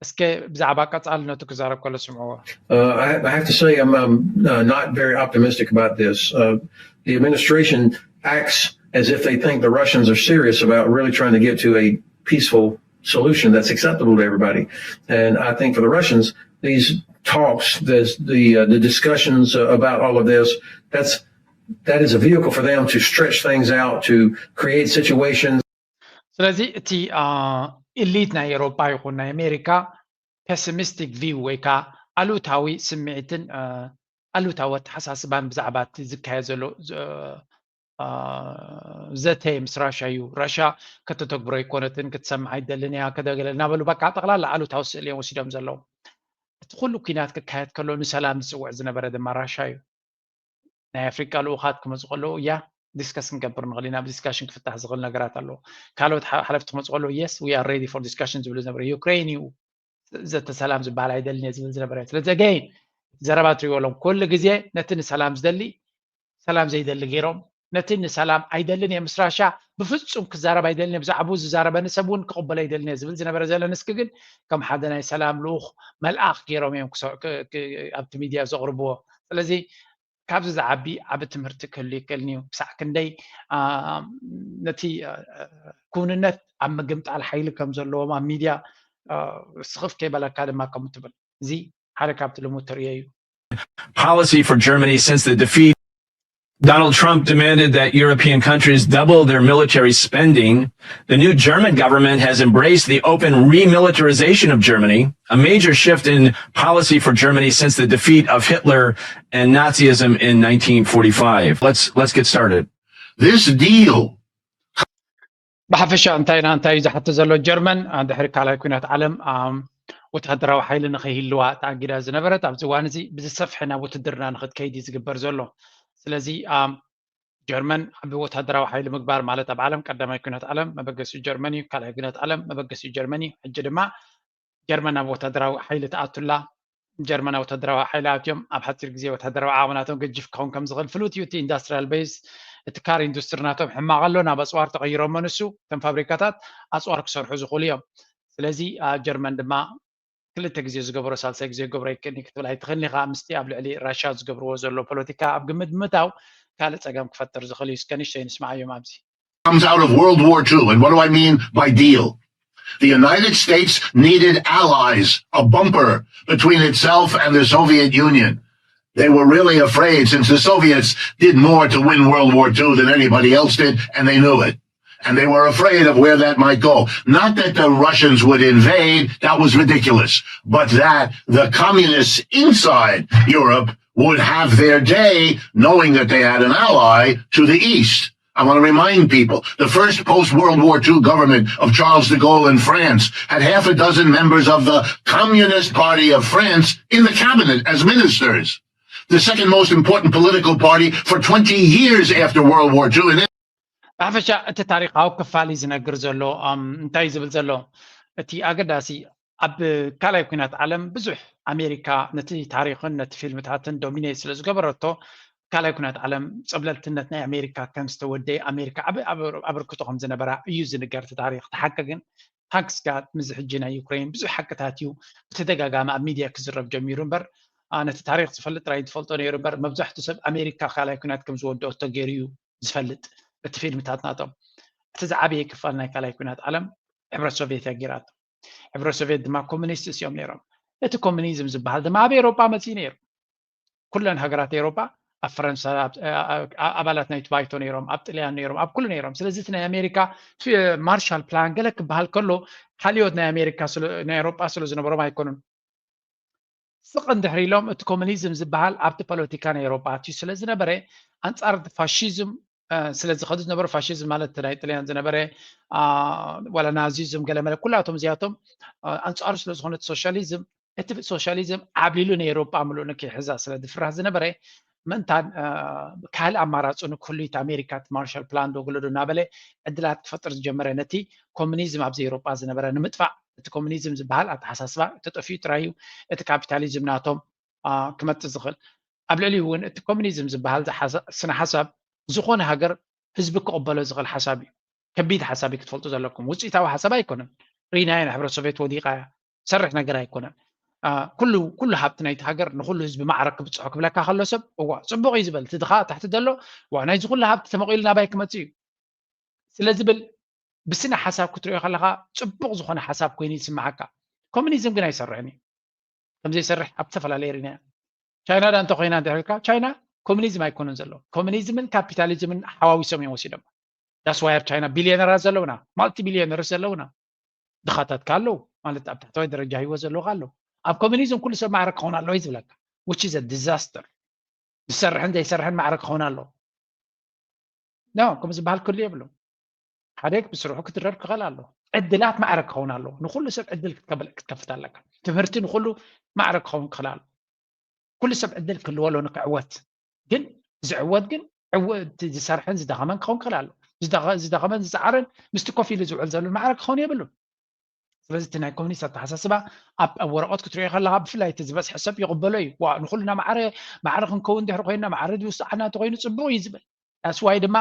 እስከ ብዛዕባ ቀፃልነቱ ክዛረብ ከሎ ስምዕዎ። Uh, I, I have to say, I'm, I'm uh, not very optimistic about this. Uh, the administration acts as if they think the Russians are serious about really trying to get to a peaceful solution that's acceptable to everybody. And I think for the Russians, these talks, this, the uh, the discussions uh, about all of this, that's that is a vehicle for them to stretch things out, to create situations. ስለዚ እቲ ኢሊት ናይ ኤሮፓ ይኹን ናይ ኣሜሪካ ፔሲሚስቲክ ቪው ወይ ከዓ ኣሉታዊ ስምዒትን ኣሉታዊ ኣተሓሳስባን ብዛዕባ እቲ ዝካየድ ዘሎ ዘተ ምስ ራሻ እዩ። ራሻ ከተተግብሮ ኣይኮነትን ክትሰምዕ ኣይደልን እያ ከደገለ እናበሉ በቃ ጠቕላላ ኣሉታዊ ስእሊ እዮም ወሲዶም ዘለዉ። እቲ ኩሉ ኩናት ክካየድ ከሎ ንሰላም ዝፅውዕ ዝነበረ ድማ ራሻ እዩ። ናይ ኣፍሪቃ ልኡኻት ክመፁ ከለዉ እያ ዲስከስ ክንገብር ንኽእል ኢና ብዲስካሽን ክፍታሕ ዝኽእል ነገራት ኣለዎ። ካልኦት ሓለፍቲ ክመፁ ከለዉ yes we are ready for discussion ዝብሉ ዝነበረ ዩክሬን እዩ ዘተ ሰላም ዝበሃል ኣይደልን እየ ዝብል ዝነበረ። ስለዚ ኣገይን ዘረባ ትሪእዎ ኣለኹም ኩሉ ግዜ ነቲ ንሰላም ዝደሊ ሰላም ዘይደሊ ገይሮም ነቲ ንሰላም ኣይደልን እየ ምስ ራሻ ብፍፁም ክዛረብ ኣይደልን እየ ብዛዕባኡ ዝዛረበኒ ሰብ እውን ክቕበሎ ኣይደልን እየ ዝብል ዝነበረ ዘለንስኪ ግን ከም ሓደ ናይ ሰላም ልኡኽ መልኣኽ ገይሮም እዮም ኣብቲ ሚድያ ዘቕርብዎ። ስለዚ ካብዚ ዝዓቢ ዓቢ ትምህርቲ ክህሉ ይክእልን እዩ ክሳዕ ክንደይ ነቲ ክውንነት ኣብ ምግምጣል ሓይሊ ከም ዘለዎም ኣብ ሚድያ ስኽፍ ከይበለካ ድማ ከም ትብል እዚ ሓደ ካብቲ ልሙድ ተርእዮ እዩ። Policy for Germany since the defeat. Donald Trump demanded that European countries double their military spending. The new German government has embraced the open remilitarization of Germany, a major shift in policy for Germany since the defeat of Hitler and Nazism in nineteen forty-five. Let's let's get started. This deal ብሓፈሻ እንታይ ኢና እንታይ እዩ ዝሓቶ ዘሎ ጀርመን ድሕሪ ካልኣይ ኩናት ዓለም ወታደራዊ ሓይሊ ንኸይህልዋ ተኣጊዳ ዝነበረት ኣብዚ እዋን እዚ ብዝሰፍሐ ናብ ውትድርና ንኽትከይድ እዩ ዝግበር ዘሎ። ስለዚ ጀርመን ዓቢ ወታደራዊ ሓይሊ ምግባር ማለት ኣብ ዓለም ቀዳማይ ኩናት ዓለም መበገሲኡ ጀርመን እዩ፣ ካልኣይ ኩናት ዓለም መበገሲኡ ጀርመን እዩ። ሕጂ ድማ ጀርመን ናብ ወታደራዊ ሓይሊ ትኣቱላ። ጀርመን ኣብ ወታደራዊ ሓይሊ ኣትዮም ኣብ ሓፂር ግዜ ወታደራዊ ዓቕሚ ናቶም ገጅፍ ክኸውን ከም ዝኽእል ፍሉጥ እዩ። እቲ ኢንዳስትሪያል ቤዝ፣ እቲ ካር ኢንዱስትሪ ናቶም ሕማቕ ኣሎ፣ ናብ ኣፅዋር ተቐይሮሞ ንሱ። እቶም ፋብሪካታት ኣፅዋር ክሰርሑ ዝኽእሉ እዮም። ስለዚ ጀርመን ድማ ክልተ ግዜ ዝገበሮ ሳልሳይ ግዜ ክገብሮ ይክእልኒ ክትብል ኣይትኽእልኒ ኢኻ። ምስቲ ኣብ ልዕሊ ራሻ ዝገብርዎ ዘሎ ፖለቲካ ኣብ ግምት ብምእታው ካልእ ጸገም ክፈጥር ዝኽእል እዩ። እስከ ንእሽተይ ንስምዓዮም ኣብዚ። comes out of World War Two. And what do I mean by deal? The United States needed allies, a bumper between itself and the Soviet Union. They were really afraid since the Soviets did more to win World War Two than anybody else did, and they knew it. And they were afraid of where that might go. Not that the Russians would invade, that was ridiculous, but that the communists inside Europe would have their day knowing that they had an ally to the east. I want to remind people the first post World War Two government of Charles de Gaulle in France had half a dozen members of the Communist Party of France in the cabinet as ministers. The second most important political party for twenty years after World War Two. And ብሓፈሻ እቲ ታሪኻዊ ክፋል እዩ ዝነግር ዘሎ። እንታይ ዝብል ዘሎ እቲ ኣገዳሲ ኣብ ካልኣይ ኩናት ዓለም ብዙሕ ኣሜሪካ ነቲ ታሪኽን ነቲ ፊልምታትን ዶሚኔት ስለ ዝገበረቶ ካልኣይ ኩናት ዓለም ጸብለልትነት ናይ ኣሜሪካ ከም ዝተወደየ ኣሜሪካ ዓቢ ኣበርክቶ ከም ዝነበራ እዩ ዝንገር እቲ ታሪኽ። እቲ ሓቂ ግን ታንክስ ጋድ ምዚ ሕጂ ናይ ዩክሬን ብዙሕ ሓቅታት እዩ ብተደጋጋሚ ኣብ ሚድያ ክዝረብ ጀሚሩ እምበር ነቲ ታሪክ ዝፈልጥ ጥራይ ዝፈልጦ ነይሩ እምበር መብዛሕቱ ሰብ ኣሜሪካ ካልኣይ ኩናት ከም ዝወደኦ ተገይሩ እዩ ዝፈልጥ። እቲ ፊልምታት ናቶም እቲ ዝዓበየ ክፋል ናይ ካልኣይ ኩናት ዓለም ሕብረት ሶቪየት እያ ገይራቶ። ሕብረት ሶቪየት ድማ ኮሚኒስት እዮም ነይሮም። እቲ ኮሚኒዝም ዝበሃል ድማ ኣብ ኤሮጳ መፅኡ ነይሩ። ኩለን ሃገራት ኤሮጳ ኣብ ፈረንሳ ኣባላት ናይቲ ባይቶ ነይሮም፣ ኣብ ጥልያን ነይሮም፣ ኣብ ኩሉ ነይሮም። ስለዚ እቲ ናይ ኣሜሪካ ማርሻል ፕላን ገለ ክበሃል ከሎ ሓልዮት ናይ ኣሜሪካ ናይ ኤሮጳ ስለ ዝነበሮም ኣይኮኑን። ስቕ እንድሕር ኢሎም እቲ ኮሙኒዝም ዝበሃል ኣብቲ ፖለቲካ ናይ ኤውሮጳ ኣትዩ ስለ ዝነበረ ኣንጻር እቲ ፋሽዝም ስለ ዝኸዱ ዝነበሩ፣ ፋሽዝም ማለት ናይ ጥልያን ዝነበረ ዋላ ናዚዝም ገለመለ ኩላቶም እዚኣቶም ኣንጻሩ ስለ ዝኾነ እቲ ሶሻሊዝም እቲ ሶሻሊዝም ዓብሊሉ ንኤውሮጳ ምሉእ ንክይሕዛ ስለ ዝፍራሕ ዝነበረ ምእንታን ካልእ ኣማራፂ ንክህሉ እቲ ኣሜሪካ እቲ ማርሻል ፕላን ዶ ገለ ዶ እናበለ ዕድላት ክፈጥር ዝጀመረ ነቲ ኮሙኒዝም ኣብዚ ኤውሮጳ ዝነበረ ንምጥፋእ እቲ ኮሙኒዝም ዝበሃል ኣተሓሳስባ ተጠፊኡ ጥራይ እዩ እቲ ካፒታሊዝም ናቶም ክመፅእ ዝኽእል። ኣብ ልዕሊኡ እውን እቲ ኮሙኒዝም ዝበሃል ስነ ሓሳብ ዝኾነ ሃገር ህዝቢ ክቕበሎ ዝኽእል ሓሳብ እዩ። ከቢድ ሓሳብ እዩ ክትፈልጡ ዘለኩም። ውፅኢታዊ ሓሳብ ኣይኮነን። ርኢናዮ ኢና፣ ሕብረት ሶቪየት ወዲቓ እያ፣ ዝሰርሕ ነገር ኣይኮነን። ኩሉ ኩሉ ሃብቲ ናይቲ ሃገር ንኩሉ ህዝቢ ማዕረ ክብፅሖ ክብለካ ከሎ ሰብ እዋ ፅቡቕ እዩ ዝበል፣ እቲ ድኻ ታሕቲ ዘሎ እዋ ናይዚ ኩሉ ሃብቲ ተመቒሉ ናባይ ክመፅእ እዩ ስለ ዝብል ብስነ ሓሳብ ክትሪኦ ከለካ ፅቡቕ ዝኾነ ሓሳብ ኮይኑ ይስምዓካ። ኮሙኒዝም ግን ኣይሰርሕን እዩ። ከም ዘይሰርሕ ኣብ ዝተፈላለየ ርኢናዮ። ቻይና ዳ እንተኮይና እንድሕር ኢልካ ቻይና ኮሙኒዝም ኣይኮኑን ዘለዉ። ኮሙኒዝምን ካፒታሊዝምን ሓዋዊሶም እዮም ወሲዶም። That's why ኣብ ቻይና ቢልዮነራት ዘለውና፣ ማልቲ ቢልዮነርስ ዘለውና፣ ድኻታት ከ ኣለዉ ማለት ኣብ ታሕተዋይ ደረጃ ህይወት ዘለዉ ከ ኣለዉ። ኣብ ኮሙኒዝም ኩሉ ሰብ ማዕረ ክኸውን ኣለዎ እዩ ዝብለካ which is a disaster። ዝሰርሕን ዘይሰርሕን ማዕረ ክኸውን ኣለዎ። No፣ ከምኡ ዝበሃል ክህሉ የብሉን። ሓደ ብስርሑ ክድረር ክኽእል ኣለዎ። ዕድላት ማዕረ ክኸውን ኣለዎ። ንኹሉ ሰብ ዕድል ክትከፍት ኣለካ። ትምህርቲ ንኹሉ ማዕረ ክኸውን ክኽእል ኣለዎ። ኩሉ ሰብ ዕድል ክህልዎ ኣለዎ ንክዕወት። ግን ዝዕወት ግን ዝሰርሐን ዝደኸመን ክኸውን ክኽእል ኣለዎ። ዝደኸመን ዝፀዓረን ምስቲ ኮፍ ኢሉ ዝውዕል ዘሎ ማዕረ ክኸውን የብሉን። ስለዚ እቲ ናይ ኮሙኒስት ኣተሓሳስባ ኣብ ወረቐት ክትሪኦ ከለካ ብፍላይ እቲ ዝበዝሐ ሰብ ይቕበሎ እዩ። ዋ ንኹልና ማዕረ ማዕረ ክንከውን ድሕሪ ኮይንና ማዕረ ዝውስዓና እንተኮይኑ ፅቡቕ እዩ ዝብል። That's why ድማ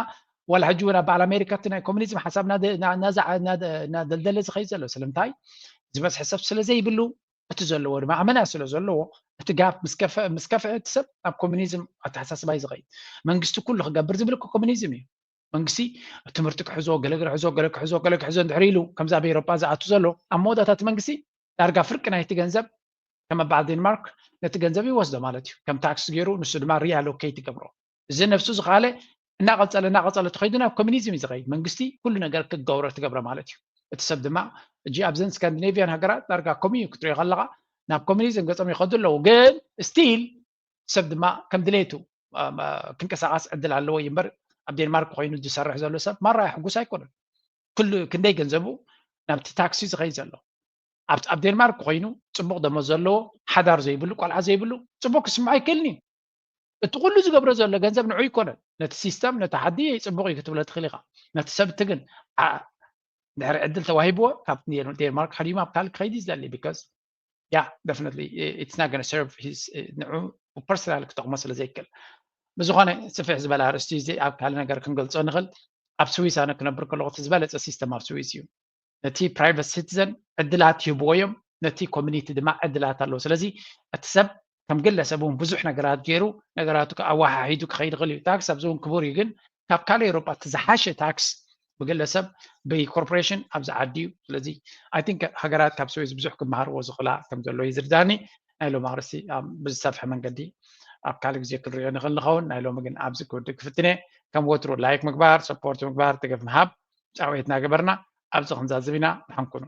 ዋላ ሕጂ እውን ኣብ በዓል ኣሜሪካ እቲ ናይ ኮሙኒዝም ሓሳብ እናደልደለ ዝኸይድ ዘሎ ስለምንታይ ዝበዝሐ ሰብ ስለ ዘይብሉ እቲ ዘለዎ ድማ ኣመና ስለ ዘለዎ እቲ ጋፕ ምስ ከፍአ እቲ ሰብ ናብ ኮሙኒዝም ኣተሓሳስባ እዩ ዝኸይድ። መንግስቲ ኩሉ ክገብር ዝብል ኮሙኒዝም እዩ። መንግስቲ ትምህርቲ ክሕዞ ገለ ክሕዞ ገለ ክሕዞ ገለ ክሕዞ እንድሕር ኢሉ ከምዚ ኣብ ኤሮጳ ዝኣቱ ዘሎ ኣብ መወዳእታ እቲ መንግስቲ ዳርጋ ፍርቂ ናይቲ ገንዘብ ከም ኣብ በዓል ዴንማርክ ነቲ ገንዘብ ይወስዶ ማለት እዩ። ከም ታክስ ገይሩ ንሱ ድማ ሪኣሎኬት ይገብሮ። እዚ ነብሱ ዝኸኣለ እናቐጸለ እናቐጸለ ተኸይዱ ናብ ኮሚኒዝም እዩ ዝኸይድ። መንግስቲ ኩሉ ነገር ክገብሮ ትገብረ ማለት እዩ። እቲ ሰብ ድማ እጂ ኣብዘን ስካንዲኔቪያን ሃገራት ዳርጋ ከምኡ እዩ ክትሪኦ ከለኻ ናብ ኮሚኒዝም ገጾም ይኸዱ ኣለዉ። ግን ስቲል ሰብ ድማ ከም ድሌቱ ክንቀሳቐስ ዕድል ኣለዎ እዩ እምበር ኣብ ዴንማርክ ኮይኑ ዝሰርሕ ዘሎ ሰብ ማራ ሕጉስ ኣይኮነን። ኩሉ ክንደይ ገንዘቡ ናብቲ ታክሲ ዝኸይድ ዘሎ ኣብ ዴንማርክ ኮይኑ ፅቡቕ ደሞዝ ዘለዎ ሓዳር ዘይብሉ ቆልዓ ዘይብሉ ፅቡቕ ክስምዖ ኣይክእልን እዩ። እቲ ኩሉ ዝገብሮ ዘሎ ገንዘብ ንዑ ኣይኮነን። ነቲ ሲስተም ነቲ ዓዲ ፅቡቕ እዩ ክትብሎ ትኽእል ኢኻ። ነቲ ሰብ እቲ ግን ድሕሪ ዕድል ተዋሂብዎ ካብ ዴንማርክ ሓዲሙ ኣብ ካልእ ክኸይድ እዩ ዝደሊ because yeah definitely it's not going to serve his ንዑ personal ክጠቕሞ ስለ ዘይክእል። ብዝኾነ ስፍሕ ዝበለ ኣርእስቲ እዚ ኣብ ካልእ ነገር ክንገልጾ ንኽእል። ኣብ ስዊስ ኣነ ክነብር ከለኹ እቲ ዝበለጸ ሲስተም ኣብ ስዊስ እዩ። ነቲ private citizen ዕድላት ይህብዎ እዮም፣ ነቲ community ድማ ዕድላት ኣለዎ። ስለዚ እቲ ሰብ ከም ግለሰብ እውን ብዙሕ ነገራት ገይሩ ነገራቱ ኣወሓሒዱ ክኸይድ ይኽእል እዩ። ታክስ ኣብዚ እውን ክቡር እዩ፣ ግን ካብ ካልእ ኤውሮጳ እቲ ዝሓሸ ታክስ ብግለሰብ ብኮርፖሬሽን ኣብዚ ዓዲ እዩ። ስለዚ I think ሃገራት ካብ ስዊስ ብዙሕ ክመሃርዎ ዝኽእላ ከም ዘሎ እዩ ዝርዳኒ። ናይ ሎም ኣርእስቲ ብዝሰፍሐ መንገዲ ኣብ ካልእ ግዜ ክንሪኦ ንኽእል ንኸውን። ናይ ሎሚ ግን ኣብዚ ክውድእ ክፍትነ። ከም ወትሩ ላይክ ምግባር፣ ሰፖርት ምግባር፣ ደገፍ ምሃብ ጫወየትና ገበርና ኣብዚ ክንዛዝብ ኢና። ደሓን ኩኑ።